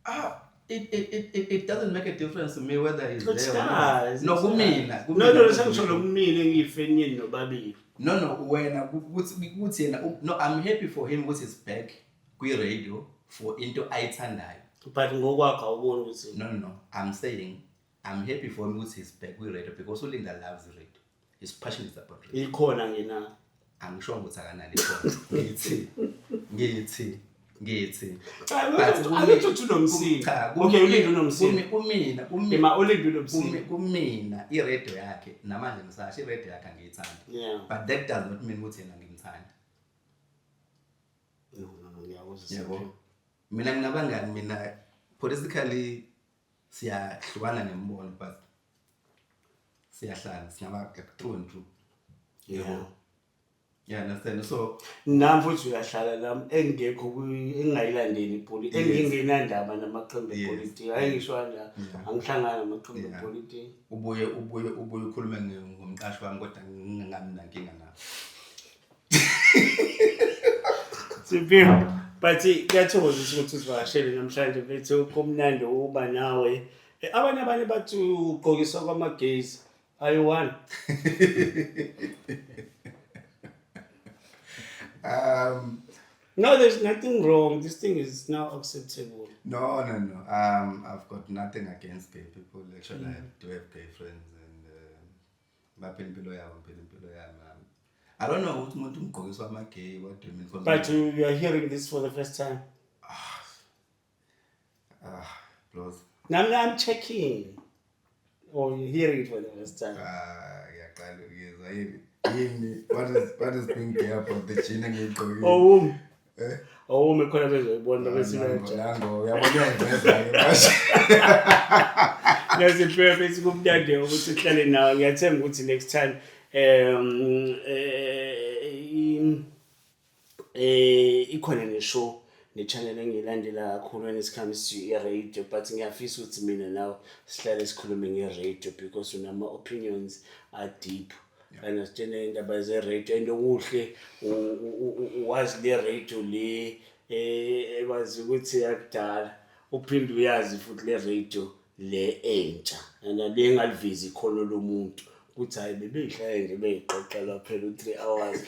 ah it it it it, it doesn't make a difference to me whether he's It there or not. does. No, It kumina, does. kumina. No, sengisho kumina, engiyifeniyeni nobabili. No, wena ukuthi yena, no, I'm happy for him ukuthi he's back kwi-radio for into ayithandayo. But ngokwakho awuboni ukuthi No, I'm saying I'm happy for him ukuthi he's back kwi-radio because uLinda loves radio. He's passionate about radio. Ikhona ngena. Angishongo ukuthi akanalo ikhono. Ngithi Angithi uthi unomsindo. Cha. Okay, uLinda unomsindo. Kumina Ema, uLinda unomsindo. Kumina i-radio yakhe, namanje ngisasho, i-radio yakhe angiyithandi. But that does not mean ukuthi yena ngimthanda. No, ngiyakuzwa. Yabo, mina nginabangani, mina politically siyahlukana nemibono, but siyahlala singaba like through and through. Yeah, understand? So Nami futhi uyahlala nami engekho engingayilandeli ipolitiki, engingenandaba namaqembu epolitiki. Ayingisho kanjalo, angihlangani namaqembu epolitiki. Ubuye ukhulume ngomqashi wami, kodwa ngingabi nankinga nawe. Siphiwe, but kuyathokozisa ukuthi usivakashele namhlanje, mfethu. Kumnandi ukuba nawe. Abanye bathi ugqokiswa kwamagays ayi-one. No, there's nothing wrong. This thing is now acceptable. No. I've got nothing against gay people. Actually, I do have gay friends and baphila impilo yabo, ngiphila impilo yami. I don't know ukuthi umuntu ugqokiswa ama-gay. What do you mean? 'Cause But you are hearing this for the first time. Ah, bros. Now I'm checking. Or you're hearing it for the first time. Ah, ngiyaqala ukuyezwa. Yini, what is being gay about the jean engiyigqokile? Awumi. Eh? Awumi khona bezoyibona bese Nango, bayajaha. nango, uyabona, uyayiveza-ke manje. Nasiphiwe futhi, kumnandi ukuthi uhlale nawe. Ngiyathemba ukuthi next time ikhona ne-show ne-channel engiyilandela kakhulu when it comes to i-radio, but ngiyafisa ukuthi mina nawe sihlale sikhulume nge-radio because unama-opinions a-deep, understand, indaba ze-radio, and okuhle wazi le radio le ekwazi ukuthi yakudala, uphinde uyazi futhi le radio le entsha and le engalivezi ikhono lomuntu ukuthi hayi, bebeyihlale nje beyixoxela phela u-3 hours.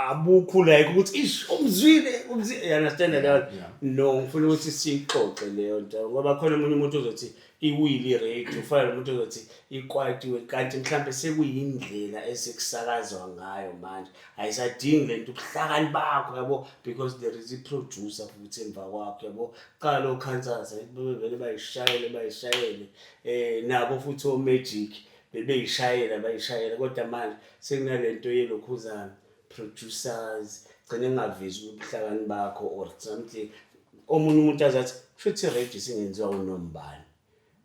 Abukho like ukuthi ish, umzwile, umzwile, you understand leyo? Yeah. No, ngifuna ukuthi siyixoxe leyo nto ngoba khona omunye umuntu ozothi iwile i-radio, ufana nomuntu ozothi ikwatiwe, kanti mhlampe sekuyindlela esekusakazwa ngayo manje, ayisadingi lento ubuhlakani bakho, yabo, because there is i-producer futhi emva kwakho, yabo. Qala lo Kansas bebevele bayishayele bayishayele, nabo futhi o-Magic bebeyishayela bayishayela, kodwa manje sekunalento yelokhuzana producers, gcine ngavezi ubuhlakani bakho or something. Omunye umuntu azathi kushuthi i-radio isingenziwa unombani,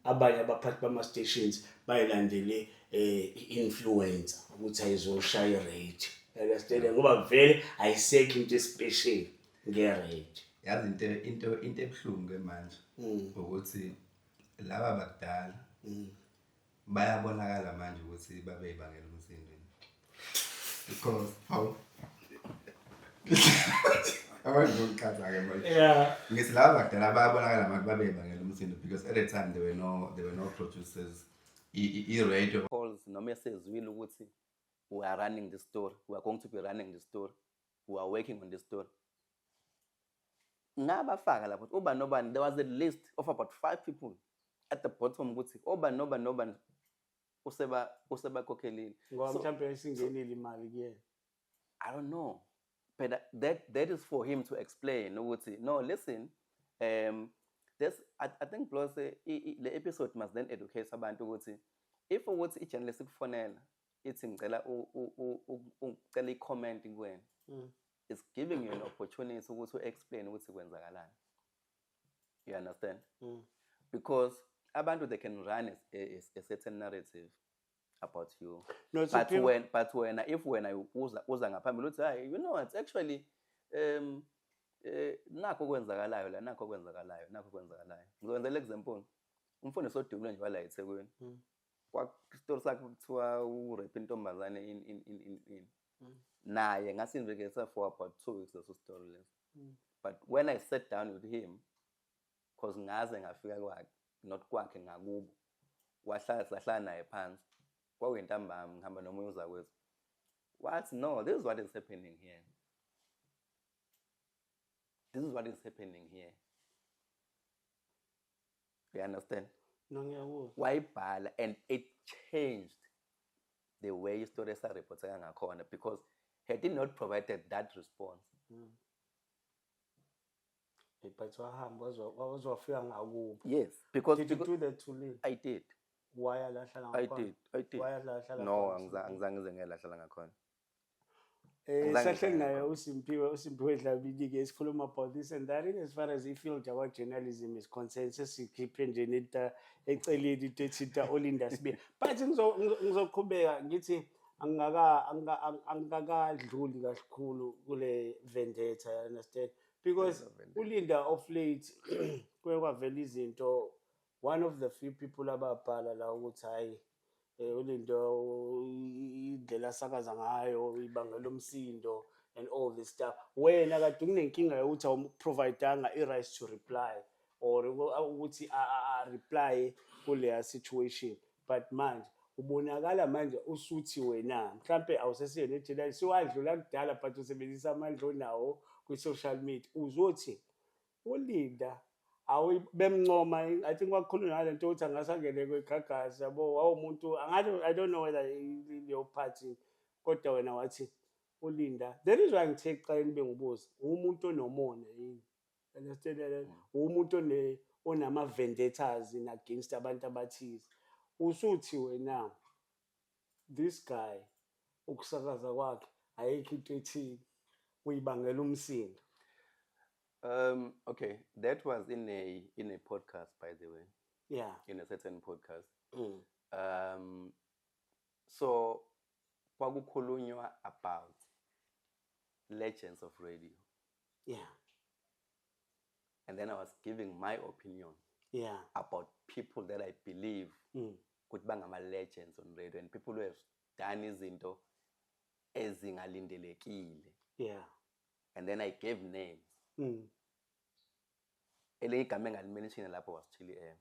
abanye abaphathi bama-stations bayilandele i-influencer ukuthi ayizoshaya i-radio, understand, ngoba vele ayisekho into especial nge-radio. Yazi, into ebuhlungu ke manje ukuthi laba bakudala bayabonakala manje ukuthi babeyibangela umsindo. Because how abantu bokukhatha-ke manje. Ngithi laba bakudala bayabonakala abantu babebangela umsindo because at the time there were no producers, i-radio calls noma esezwile ukuthi we are running the story, we are going to be running the story, we are working on the story, ngabafaka lapho ubani nobani. There was a list of about five people at the bottom ukuthi obani nobani nobani usebakhokhelile. Ngoba So- mhlawumbe isingenile imali kuyena. I don't know. But that is for him to explain ukuthi no, listen, this I think plus le episode must then educate abantu ukuthi if ukuthi i-journalist ikufonela ithi ngicela ucela i-comment kuwena, it's giving you an opportunity ukuthi u-explain ukuthi kwenzakalani, you understand? Because abantu, they can run a certain narrative about you. No, But Siphiwe- when but wena, if wena uza ngaphambili uthi, "Hayi, you know what, actually nakho kwenzakalayo la, nakho kwenzakalayo, nakho kwenzakalayo." Ngizokwenzela example, umfundisi odumile nje wala eThekwini, kwa story sakhe kuthiwa u-rape intombazane in naye ngasi-investigate for about 2 weeks leso story leso. But when I sat down with him, 'cause ngaze ngafika kwakhe, not kwakhe, ngakubo, wahlala, sahlala naye phansi, kwakuyintambama, ngihamba nomunye uzakwethu, wathi, "No, this is what is happening here, this is what is happening here," you understand? No, ngiyakuzwa. Wayibhala and it changed the way istory esaripoteka ngakhona, because had he not provided that response. But wahamba waze wafika ngakubo. Yes, because Did you because do that to Lee? I did. Waya la hlala I ngakhona? did, I did. Waya la hlala No. khona? Angizange ngize ngelahlala ngakhona. Eh, Angizange sahleli ngihlale naye ngakhona. uSimphiwe Dlamini-ke, sikhuluma about this and that in as far as i-field yakwa-journalism is concerned. Sesikhiphe nje nento eceleni, into ethinta oLinda Sibiya, but ngizoqhubeka ngithi angikakadluli kakhulu kule vendetta, you understand? Because uLinda of late kuye kwavela izinto, one of the few people ababhala la ukuthi hhayi, uLinda indlela asakaza ngayo ibangela umsindo and all this stuff. Wena kade kunenkinga yokuthi awumprovide-anga i-rights to reply or ukuthi a-reply kuleya situation, but manje ubonakala manje usuthi wena mhlampe awusesiyona i-journalist, siwadlula kudala, but usebenzisa amandla onawo kwi-social media, uzothi uLinda bemncoma. I think kwakukhulunywa ngale nto ukuthi angasangene kweGagasi, yabo, wawumuntu angathi, I don't know whether leyo party, kodwa wena wathi uLinda, the reason why ngithe ekuqaleni bengibuza, umuntu onomona yini, understand that? Umuntu onama vendettas in against abantu abathize. Usuthi wena this guy ukusakaza kwakhe ayikho into ethile, uyibangela umsindo. Okay, that was in a podcast, by the way, in a certain podcast. So kwakukhulunywa about legends of radio, and then I was giving my opinion about people that I believe ukuthi bangama legends on radio and people who have done izinto ezingalindelekile. And then I gave names. Elinye igama engalimention lapho was Chili M.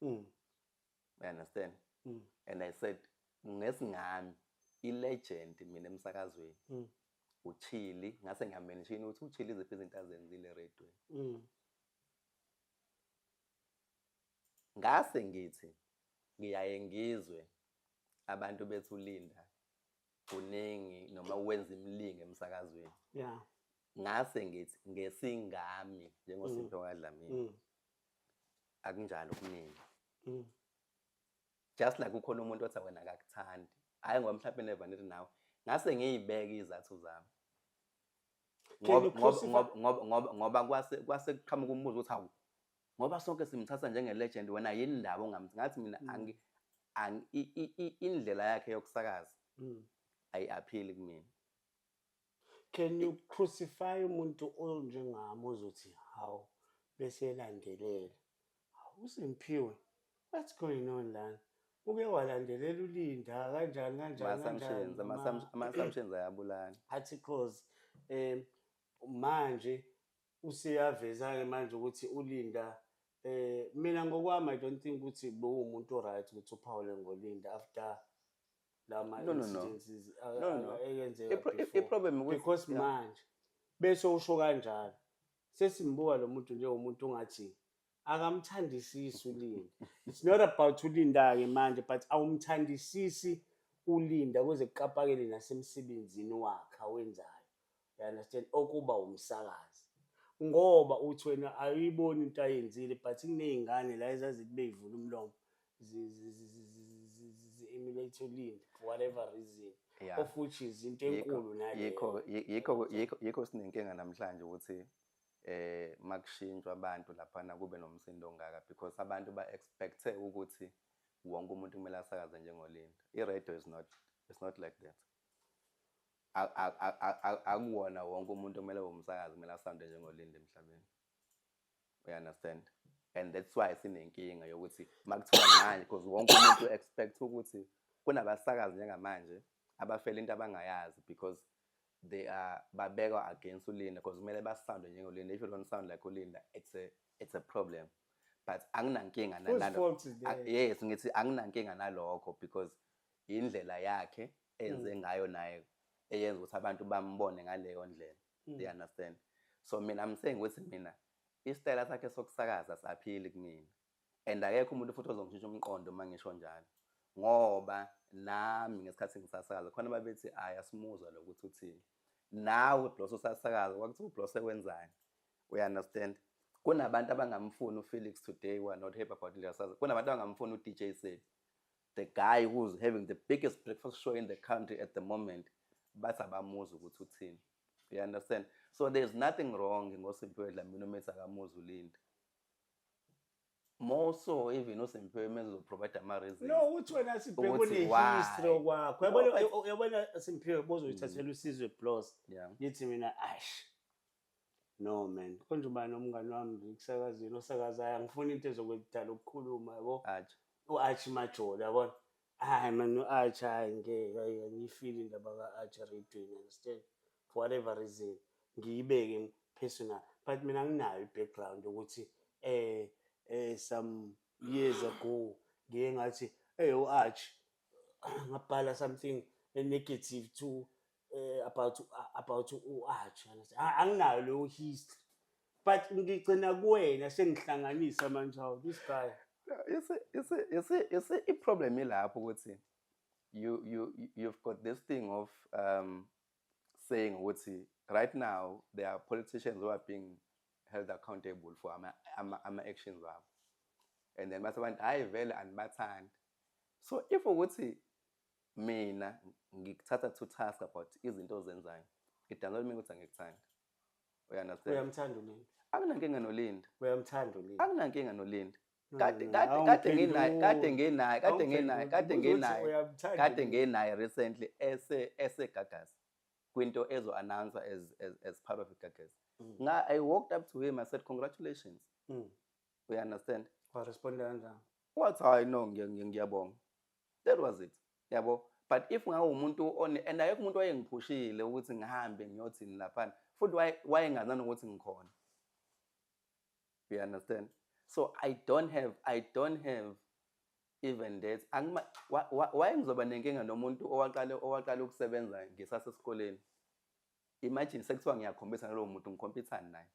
You understand? Mm. And I said ngesingami i-legend mina emsakazweni uChili, ngase ngiyamention ukuthi uChili iziphi izinto azenzile eradweni. Ngase ngithi ngiyaye ngizwe abantu bethi uLinda kuningi noma wenza imilingo emsakazweni. Ngase ngithi ngesingami njengoSipho kaDlamini akunjalo kuningi. Just like ukhona umuntu othi wena akakuthandi, hhayi ngoba mhlawumbe never nithi nawe, ngase ngiyibeke izathu zami. Can you Ngoba kwase kuqhamuka umbuzo ukuthi hawu, ngoba sonke simthatha njenge-legend, wena yini ndaba ongamthi? Ngathi mina indlela yakhe yokusakaza ayi-appeal kumina. Can you crucify umuntu onjengami ozothi hawu, bese elandelela, hawu, uSimphiwe, what's going on lana? Uke walandelela uLinda kanjani kanjani Ama-assumptions, kanjani ama-assumptions ayabulala. Articles. Manje useyaveza-ke manje ukuthi uLinda, mina ngokwami, I don't think ukuthi bewumuntu o-right ukuthi uphawule ngoLinda after lama No. incidences No. eyenzeka before. I-problem ukuthi Because manje bese usho kanjalo, sesimbuka lo muntu njengomuntu ongathi akamthandisisi uLinda. It's not about uLinda-ke manje, but awumthandisisi uLinda kuze kukapakele nasemsebenzini wakhe awenzayo, you understand, okuba umsakazi, ngoba uthi wena ayiboni into ayenzile, but kuney'ngane la ezazithi bey'vula umlomo zi-emulate uLinda for whatever reason, of which is into enkulu naleyo. Yikho sinenkinga namhlanje ukuthi makushintshwa abantu laphana kube nomsindo ongaka, because abantu ba-expecte ukuthi wonke umuntu kumele asakaze njengoLinda. I-radio is not like that. Akuwona wonke umuntu okumele umsakazi kumele asounde njengoLinda emhlabeni, you understand? And that's why sinenkinga yokuthi makuthiwa manje, because wonke umuntu expect ukuthi kunabasakazi njengamanje abafela into abangayazi, because they are babekwa against uLinda because kumele basounde njengoLinda. If you don't sound like uLinda, it's a problem. But anginankinga Whose fault is that? Yes, ngithi anginankinga nalokho because indlela yakhe enze ngayo naye eyenza ukuthi abantu bambone ngaleyo ndlela, they understand? So mina I'm saying ukuthi mina isitayela sakhe sokusakaza saphili kumina, and akekho umuntu futhi ozongishintsha umqondo uma ngisho njalo, ngoba nami ngesikhathi ngisasakaza khona babethi, "Ayi, asimuzwa lokuthi uthini." Nawe Blos usasakaza kwakuthiwa uBlos ekwenzani, we understand? Kunabantu abangamfuni uFelix today who are not happy about indlela asakaza. Kunabantu abangamfuni uDJ Sebi, the guy who's having the biggest breakfast show in the country at the moment, bathi abamuzwa ukuthi uthini, you understand? So there's nothing wrong ngoSimphiwe Dlamini uma ethi akamuzwa uLinda, more so even uSimphiwe uma ezoprovide ama-reasons No, ukuthi wena sibheke ukuthi une-history why. kwakho. No, Uyabona, uyabona Simphiwe, bozoyithathela uSizwe Blos. Ngithi mina, ash, no man, konje ubani nomngani wami nje kusakazini osakazayo, angifuni into ezokwedala ukukhuluma, yabo. Acha. U-Archie Majola, yabona, hayi man, u-Archie, hayi ngeke, hayi angiyifili indaba ka-Archie eradweni, understand, for whatever reason ngiyibeke personal, but mina nginayo i-background ukuthi some years ago ngiye ngathi, hey, u-Archie, ngabhala something negative to about u-Archie, understand? Anginayo leyo history, but ngigcina kuwena sengihlanganisa manje, hawu, this guy. You see, i-problem ilapho ukuthi you've got this thing of saying ukuthi right now there are politicians who are being held accountable for ama actions wabo, and then base abantu, hayi vele anibathandi. So if ukuthi mina ngikuthatha to task about izinto ozenzayo, it does not mean ukuthi angikuthandi, you understand? Uyamthanda uLinda? Akunankinga noLinda. Uyamthanda uLinda? Akunankinga noLinda. No, Kade no, kade kade nginaye, kade nginaye, kade nginaye, kade Awungiphenduli. nginaye, Uyamthanda kade uLinda? nginaye recently ese Gagasi kwinto ezo announce as part of iGagasi. Nga I walked up to him, I said, "Congratulations." You understand? Waresponda kanjani? Wathi, "Hayi no, ngiyabonga." That was it, yabo. But if ngawumuntu one and akekho umuntu wayengiphushile ukuthi ngihambe ngiyothini laphana, futhi wayengazi nanokuthi ngikhona, you understand? So I don't have even that. Angima why ngizoba nenkinga nomuntu owaqala ukusebenza ngisasesikoleni? Imagine sekuthiwa ngiyakhombisa nalowo muntu, ngikhompithani naye?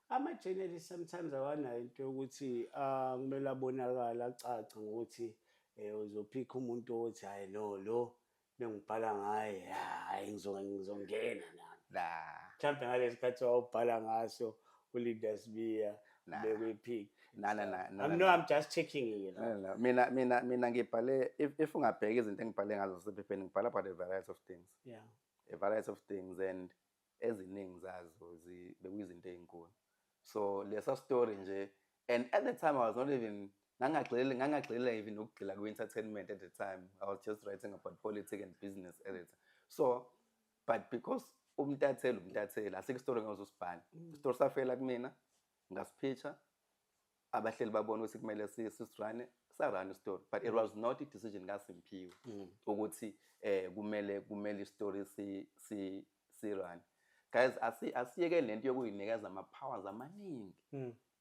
Ama-journalists sometimes awanayo into yokuthi, ah, kumele abonakale acace ngokuthi uzophikha umuntu othi, hayi no, lo bengibhala ngaye, hayi ngizongena nami. La. Mhlawumbe ngalesi sikhathi wawubhala ngaso uLinda Sibiya Nah. bekuyiphic. Na. I'm Na, no na. I'm just checking you know. No. Mina ngibhale, if ungabheka izinto engibhale ngazo sephepheni, ngibhala about a variety of things. A variety of things, and eziningi zazo bekuyizinto ey'nkulu. So lesa story nje, and at the time I was not even ngangagxilile even ukugxila kwi-entertainment at the time. I was just writing about politics and business at the time. So but because umtatheli asikho isitori ngozosibhala. Isitori safela kumina, ngasipitcha, abahleli babona ukuthi kumele sisirane. Sa-run story, but it was not i-decision kaSimphiwe ukuthi kumele i-story si run. Guys, asiyeke lento yokuyinikeza ama-powers amaningi,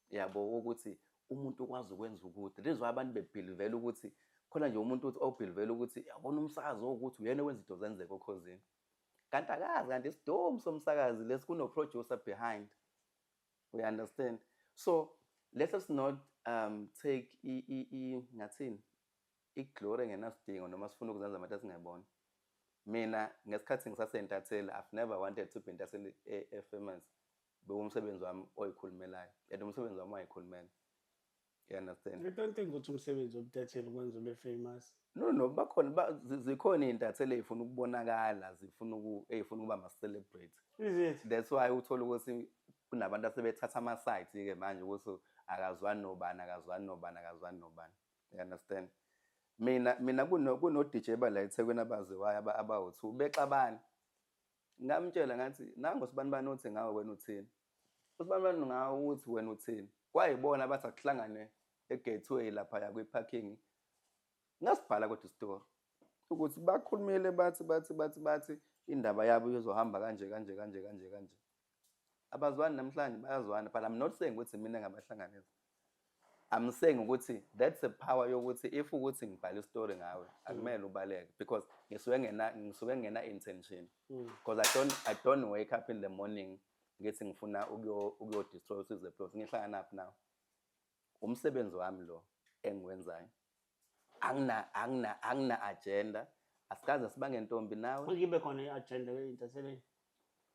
yabo, ukuthi umuntu ukwazi ukwenza ukuthi. This is why abantu bebelievela ukuthi khona nje umuntu uthi obelievela ukuthi yabona umsakazo ukuthi uyena owenza into zenzeka okhozini, kanti akazi, kanti isidomu somsakazi lesi kuno-producer behind. We understand? So let us not take ngathini, i-glory engenasidingo noma sifuna ukuzenza abantu esingayibona. Mina ngesikhathi ngisasentatheli, I've never wanted to be intatheli e-famous. Bewumsebenzi wami oyikhulumelayo, and umsebenzi wami wayikhulumela, you understand? I don't think ukuthi umsebenzi wobutatheli kwenza ube famous. No, bakhona zikhona iy'ntatheli ey'funa ukubonakala, zifuna ey'funa ukuba ama-celebrate. Is it? That's why uthola ukuthi kunabantu asebethatha ama-sides-ke manje, ukuthi akazwani nobani, akazwani nobani, akazwani nobani, you understand? Mina kuno-DJ bala eThekwini abaziwayo abawu-two bexabana. Ngamtshela ngathi, "Nangu sibanibani uthi ngawe, wena uthini? Usibanibani ngawe uthi wena uthini?" Kwayibona bathi akuhlangane e-Gateway laphaya kwi-parking. Ngasibhala kodwa isitori ukuthi bakhulumile, bathi indaba yabo izohamba kanje kanje kanje kanje kanje. Abazwani namhlanje, bayazwana, but I'm not saying ukuthi mina ngabahlanganisa. I'm saying ukuthi that's a power yokuthi if ukuthi ngibhala isitori ngawe, akumele ubaleke, because ngisuke ngena intention, because I don't wake up in the morning ngithi ngifuna ukuyo destroy uSizwe Blose. Ngihlanganaphi now? Umsebenzi wami lo engiwenzayo, angina agenda, asikaze sibange ntombi nawe. Kuyibe khona i-agenda entatheleni?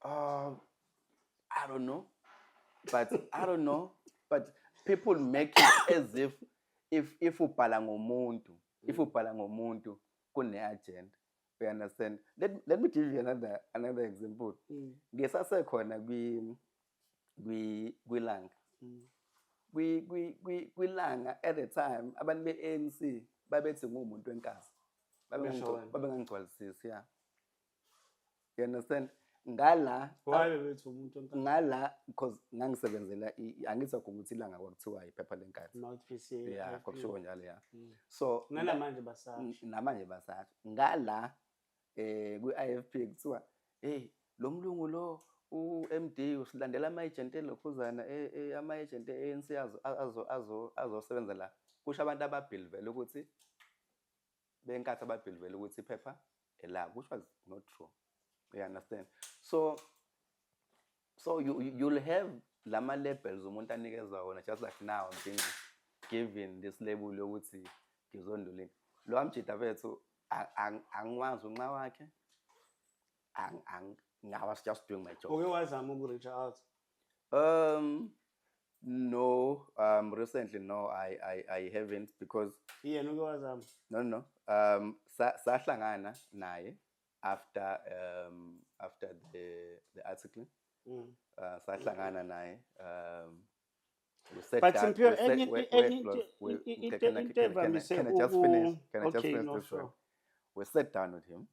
I don't know, but I don't know, but people make it as if ubhala ngomuntu kune agenda, you understand? Let me give you another example. Ngisasekhona kwiLanga, kwiLanga at the time, abantu be-ANC babethi ngumuntu wenkasa. Besho wena. Babengangigcwalisisi, yeah, you understand? Ngala Why bebethi umuntu wenkasa? Ngala, because ngangisebenzela angithi ukuthi iLanga kwakuthiwa iphepha leNkatha. Mouthpiece. Yeah, kwakushiwo njalo, yeah. So Nanamanje basasho. Namanje basasho. Ngala kwi-IFP kuthiwa, "Hey, lo mlungu lo u-MD usilandela ama-agent elokhuzana, ama-agent e-ANC azo azosebenza la." Kusho abantu ababelievela ukuthi beNkatha, ababelievela ukuthi iphepha elabo, which was not true, you understand? So you'll have lama labels umuntu anikezwa wona, just like now I'm being given this label yokuthi ngizondulini lo amjida fethu. Angiwazi unxa wakhe. I was just doing my job. Uke wazama uku-reach out? No, recently, no, I haven't because Yena uke wazama? No. Sahlangana naye after the article. Sahlangana naye. We sat But down. Simphiwe, We sat, wait, wait, Flo, wait, into evamise can I just finish? Can I just Okay, finish no, this sure. one? We sat down with him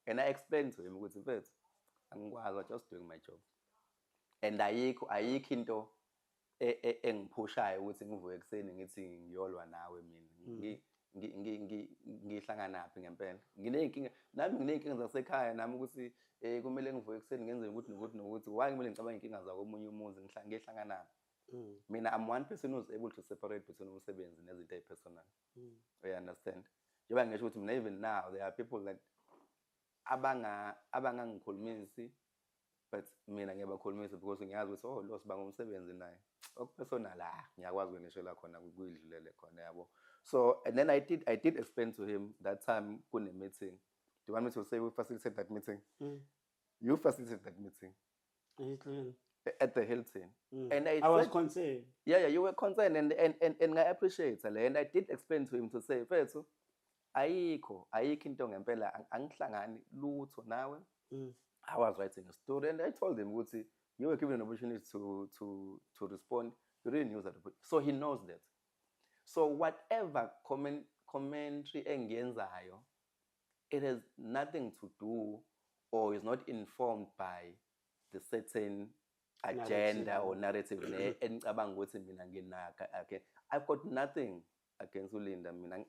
and I explained to him ukuthi, "Mfethu, angikwazi, I'm just doing my job. And ayikho into engiphushayo ukuthi ngivuke ekuseni ngithi ngiyolwa nawe mina. Ngihlanganaphi ngempela? Nginey'nkinga nami, nginey'nkinga zasekhaya nami ukuthi kumele ngivuke ekuseni ngenze ukuthi nokuthi nokuthi. Why kumele ngicabange iy'nkinga zakomunye umuzi? Ngihlanganaphi?" Mina, I'm one person who's able to separate between umsebenzi nezinto ey'personal. You understand? Njengoba ngisho ukuthi mina, even now there are people that abangangikhulumisi, but mina ngiyabakhulumisa because ngiyazi ukuthi, oh, lo sibanga umsebenzi naye. Okupersonal, ah, ngiyakwazi ukunishela khona, kuyidlulele khona, yabo. So and then I did explain to him that time kune meeting. Do you want me to say we facilitate that meeting? You facilitate that meeting. Hilton. At the Hilton. And I I was said, concerned. Yeah, you were concerned and I appreciate it. And I did explain to him to say, "Mfethu, ayikho into ngempela, angihlangani lutho nawe." I was writing a story and I told him ukuthi you were given an opportunity to respond. You didn't use that opportunity. So he knows that. So whatever commentary engiyenzayo, it has nothing to do or is not informed by the certain agenda Narrative. Or narrative le enicabanga ukuthi mina nginaka. Okay, I've got nothing. against uLinda. Mina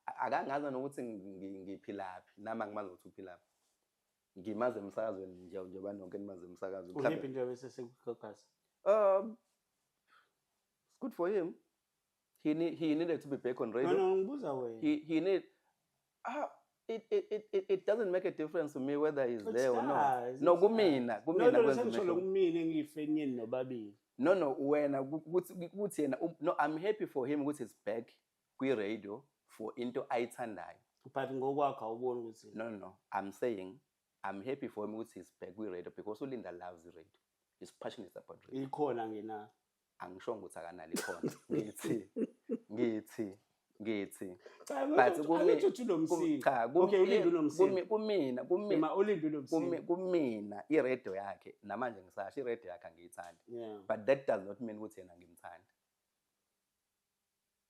akangazi nokuthi ngiphilaphi, nami angimazi ukuthi uphilaphi. Ngimazi emsakazweni nje, njengoba nonke nimazi emsakazweni. Uhappy nje bese sekuGagasi? It's good for him. He needed to be back on radio. No, ngibuza wena. He need ah it doesn't make a difference to me whether he's It there or not. does, No, it kumina, does. kumina No, kwenza sengisho umehluko. kumina engiyifenini nobabili. No, wena ukuthi yena no, I'm happy for him ukuthi he's back kwi-radio for into ayithandayo. But ngokwakho awuboni ukuthi No. I'm saying I'm happy for him ukuthi he's back kwi-radio because uLinda loves the radio. He's passionate about radio. Ikhona ngena. Angishongo ukuthi akanalo ikhono. Ngithi Cha, but angithi uthi unomsindo. Cha, Okay, uLinda unomsindo. kumina Ema uLinda unomsindo. Kumina i-radio yakhe namanje ngisasho i-radio yakhe angiyithandi. But that does not mean ukuthi yena ngimthanda.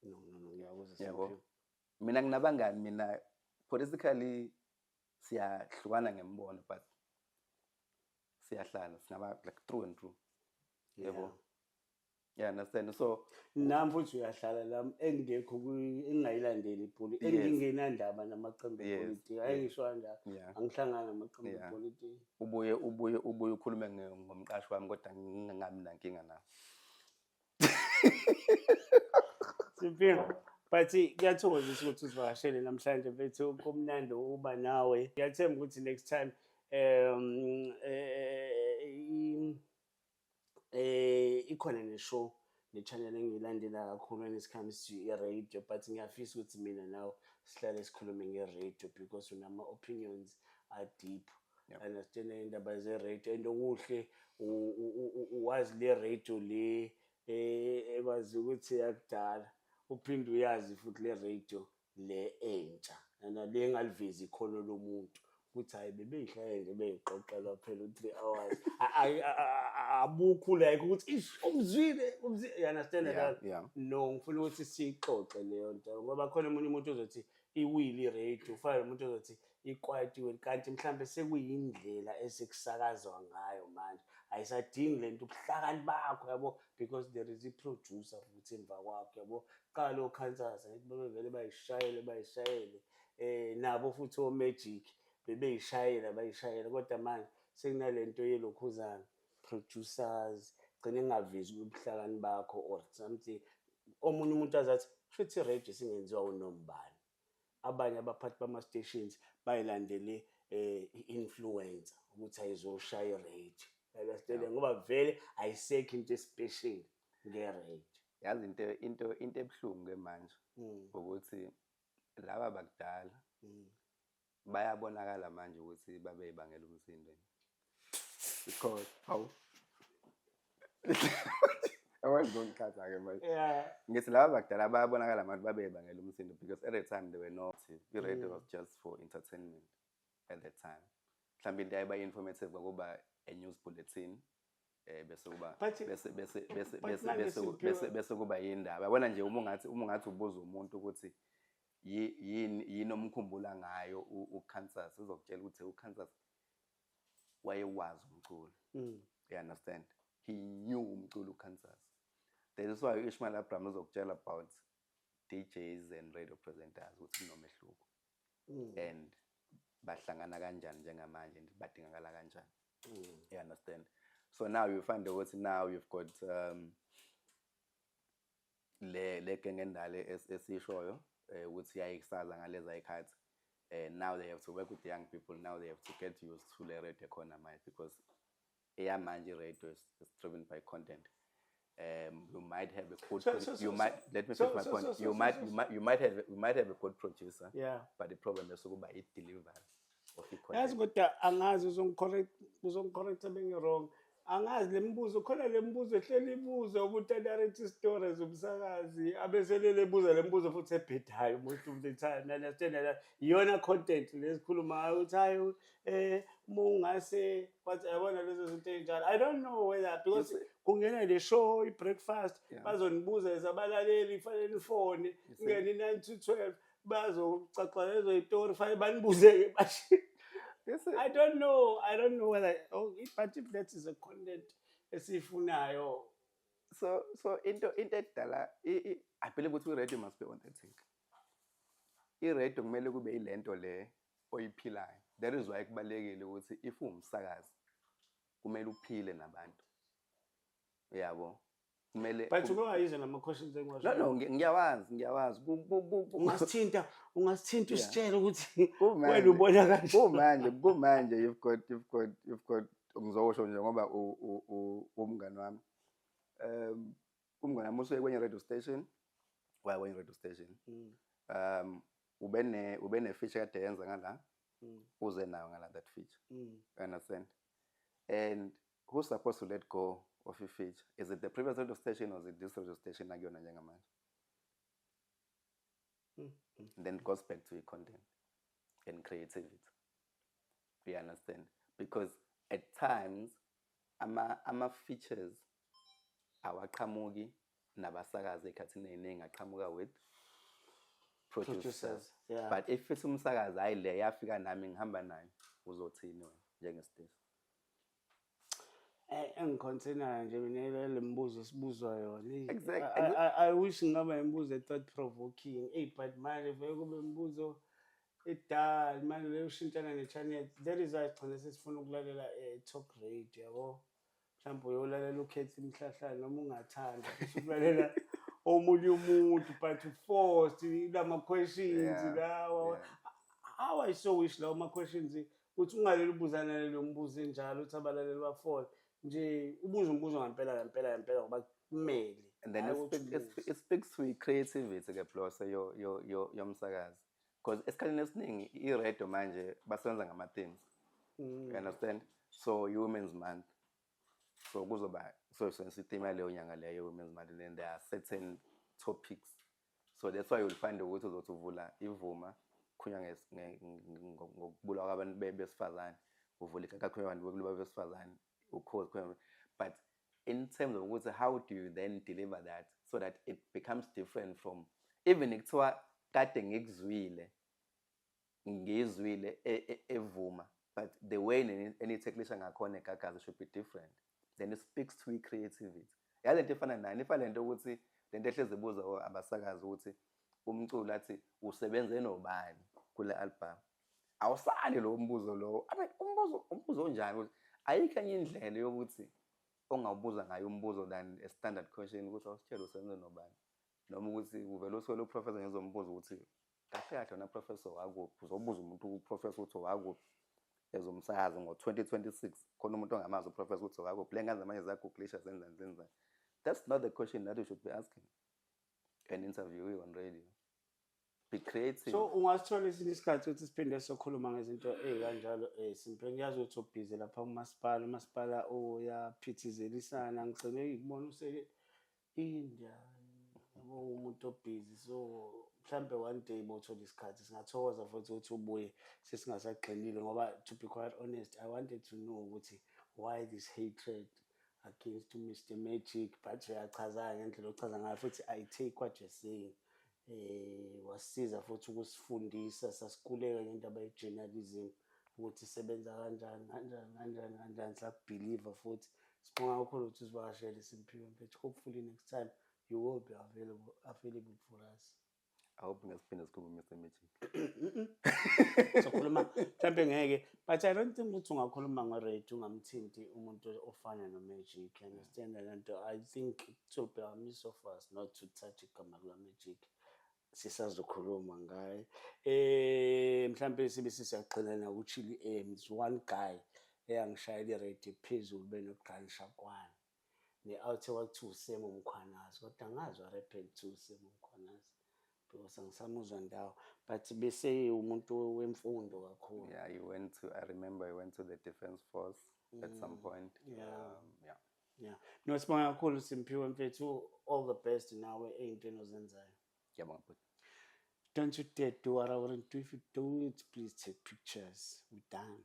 No, ngiyakuzwa. Yabo. Simphiwe. Mina nginabangani, mina politically siyahlukana ngembono, but siyahlala singaba like through and through. Yabo. Yeah, understand. So Nami futhi uyahlala lami engekho engingayilandeli ipolitiki, engingenandaba namaqembu epolitiki. Ayingisho kanjalo. Angihlangani namaqembu epolitiki. Ubuye ukhulume ngomqashi wami kodwa ngingabi nankinga nawe. Simphiwe. But kuyathokozisa ukuthi usivakashele namhlanje mfethu, kumnandi ukuba nawe. Ngiyathemba ukuthi next time ikhona ne-show ne-channel engiyilandela kakhulu when it comes to i-radio, but ngiyafisa ukuthi mina nawe sihlale sikhulume nge-radio because unama-opinions a-deep. Understand indaba ze-radio and okuhle wazi le radio le ekwazi ukuthi yakudala, uphinde uyazi futhi le radio le entsha and le engalivezi ikhono lomuntu ukuthi hayi bebeyihlale nje beyixoxela phela u-3 hours. Abukho like ukuthi ish umzwile umzwile, you understand that? Yeah. No, ngifuna ukuthi siyixoxe leyo nto ngoba khona omunye umuntu ozothi iwili i-radio, ufana nomuntu ozothi ikwatiwe, kanti mhlambe sekuyindlela esekusakazwa ngayo manje, ayisadingi lento ubuhlakani bakho, yabo, because there is i-producer futhi emva kwakho, yabo. Qala o-Kansas angithi bebevele bayishayele nabo futhi o-Magic bebeyishayela bayishayela, kodwa manje sekunalento yelokhuzana producers gcine ingavezi ubuhlakani bakho or something. Omunye umuntu azathi shuthi i-radio singenziwa unombani, abanye abaphathi bama-stations bayilandele i-influencer ukuthi ayizoshaya i-radio, understand, ngoba vele ayisekho into especial nge-radio. Yazi into ebuhlungu ke manje ukuthi laba bakudala bayabonakala manje ukuthi babeyibangela umsindo, because hawu awazongikhatha ke manje. Ngithi laba bakudala bayabonakala manje babeyibangela umsindo because at the time they were not, i-radio was just for entertainment at that time. Mhlawumbe into ayiba informative kwakuba a news bulletin, bese kuba bese bese bese But bese manje bese Simphiwe bese kuba yindaba. Yabona nje uma ungathi ubuza umuntu ukuthi yini omkhumbula ngayo uKansas, uzokutshela ukuthi uKansas wayewazi umculo. You understand? He knew umculo uKansas. That is why Ishmael Abraham uzokutshela about DJs and radio presenters ukuthi kunomehluko and bahlangana kanjani njengamanje and badingakala kanjani. You understand? So now you find ukuthi now you've got le genge endala esishoyo ukuthi yayisaza ngaleza ikhathi. Now they have to work with the young people. Now they have to get used to le radio khona manje because eyamanje radio is driven by content. You might have a good you might let me finish my point. You might you might have a good producer, but the problem is ukuba i-delivery of Yazi i-content. Kodwa angazi, uzongicorrect bengi-wrong, angazi le mibuzo khona, le mibuzo ehleli ibuzwa umuntu a-narrate stories, umsakazi abeselele ebuza le mibuzo futhi ebhedayo most of the time, understand that? Iyona content lesikhuluma ngayo ukuthi hayi uma ungase wathi yabona lezo zinto ey'njalo. I don't know whether because kungena le show i-breakfast bazonibuza as abalaleli, fanele nifone, ingene i-9 to 12, bazocaxa lezo yitori, fanele banibuze-ke bashe. I don't know. I don't know whether, oh, but if that is a content esiyifunayo. So into edala, I believe ukuthi i-radio must be authentic. I-radio kumele kube ilento le oyiphilayo. That is why kubalulekile ukuthi if uwumsakazi kumele uphile nabantu, yabo, kumele But uke wayizwa nama-questions engiwasho? No, ngiyawazi, ngiyawazi. Ungasithinta usitshele ukuthi Kumanje. wena ubona kanjani. Kumanje you've got, ngizosho nje ngoba umngani wami, umngani wami usuke kwenye radio station, waya kwenye radio station. Ube ne feature kade yenza ngala, uze nayo ngala that feature. You understand? And who's supposed to let go of a feature? Is it the previous radio station or is it this radio station akuyona njengamanje? And then it goes back to your content and creativity, you understand? Because at times ama features awaqhamuki nabasakazi, ekhathini ey'ningi aqhamuka with producers. Producers, yeah. But if it's umsakazi, hayi, le yafika nami, ngihamba nayo, uzothini wena njengesiteshi? Engiconcernayo nje mina le mibuzo esibuzwa yona. Eyi, I wish ngingaba imibuzo e-thought provoking. Eyi, but manje vele kube imibuzo edala manje leyo ushintshana ne-channel. That is why sigcine sesifuna ukulalela talk radio, yabo. Mhlawumbe uyolalela ukhethe imihlahlana noma ungathanda futhi ukulalela omunye umuntu, but forced lama questions lawa. How I so wish lawo ma-questions ukuthi ungaleli ubuzana leyo mbuzo enjalo, ukuthi abalaleli bafole nje, ubuze umbuzo ngempela ngempela ngempela ngoba kumele. And then Hhayi it, ukuthi speak, it, ubuze. It speaks to i-creativity ke Blose yo yo yo yomsakazi, because esikhathini esiningi i-radio manje basebenza ngama-themes, you understand? So i-Women's Month, so kuzoba so sense i-theme yaleyo nyanga leyo, Women's Month, and then there are certain topics. So that's why you'll find ukuthi uzothi uvula ivuma, khulunywa ngokubulawa kwabantu besifazane, uvula ikakhulunywa abantu bokubulawa besifazane, ukhozi khulunywa. But in terms of ukuthi how do you then deliver that so that it becomes different from even kuthiwa kade ngikuzwile, ngiyizwile evuma, but the way eniyitacklisha ngakhona eGagasi should be different. Then it speaks to i-creativity yale nto. Ifana nani? Ifana lento ukuthi lento ehlezi ibuza abasakazi ukuthi umculo athi usebenze nobani kule album, awusali lo mbuzo lowo. I mean, umbuzo onjani ukuthi ayikho enye indlela yokuthi ongawubuza ngayo umbuzo than a standard question ukuthi awusitshele usebenze nobani, noma ukuthi uvele uthole uprofessor ngezombuzo ukuthi kahle kahle wena professor wakuphi? Uzobuza umuntu uprofessor ukuthi wakuphi ezomsakazo ngo-2026? Khona umuntu ongamazi uprofessor ukuthi wakuphi? Le ngane zamanje ziyagooglisha, zenzani, zenzani. That's not the question that you should be asking an interviewee on radio. Be creative. So ungasithola esinye isikhathi ukuthi siphinde sokhuluma ngezinto ey'kanjalo? Simphe, ngiyazi ukuthi ubhizi lapha kumasipala, umasipala uyaphithizelisana. Ngigcine ngikubona use-India, yabo, umuntu obhizi. So mhlampe one day bothola isikhathi, singathokoza futhi ukuthi ubuye sesingasagxilile, ngoba to be quite honest, I wanted to know ukuthi why this hatred against Mr Magic, but uyachaza ngendlela ochaza ngayo futhi I take what you're saying. Wasiza futhi ukusifundisa, sasikuleka ngendaba ye-journalism ukuthi isebenza kanjani kanjani kanjani kanjani, sakubhiliva futhi. Sibonga kakhulu ukuthi usivakashele, Simphiwe mfethu. Hopefully next time you will be available for us. I hope ngesiphinde sikhulume Mr Magic. Sokhuluma mhlampe ngeke, but I don't think ukuthi ungakhuluma nge-radio ungamthinti umuntu ofana no-Magic, you understand le nto? I think it will be a miss of us not to touch igama lika-Magic. Sisazokhuluma ngaye mhlampe sibe sisiyagxila naku-Chili M. It's one guy eyangishayela i-radio phezulu benoGran Shakwane ne-out kwakuthiwa uSemo Mkhwanazi, kodwa angazi what happened to uSemo Mkhwanazi because angisamuzwa ndawo, but bese umuntu wemfundo kakhulu. Yeah, you went to, I remember you went to the defense force at some point. Yeah. Yeah, no, sibonga kakhulu, Simphiwe mfethu. All the best nawe ey'ntweni ozenzayo. Ngiyabonga bhuti. Don't you dare do what I wouldn't do. If you do it, please take pictures. We're done.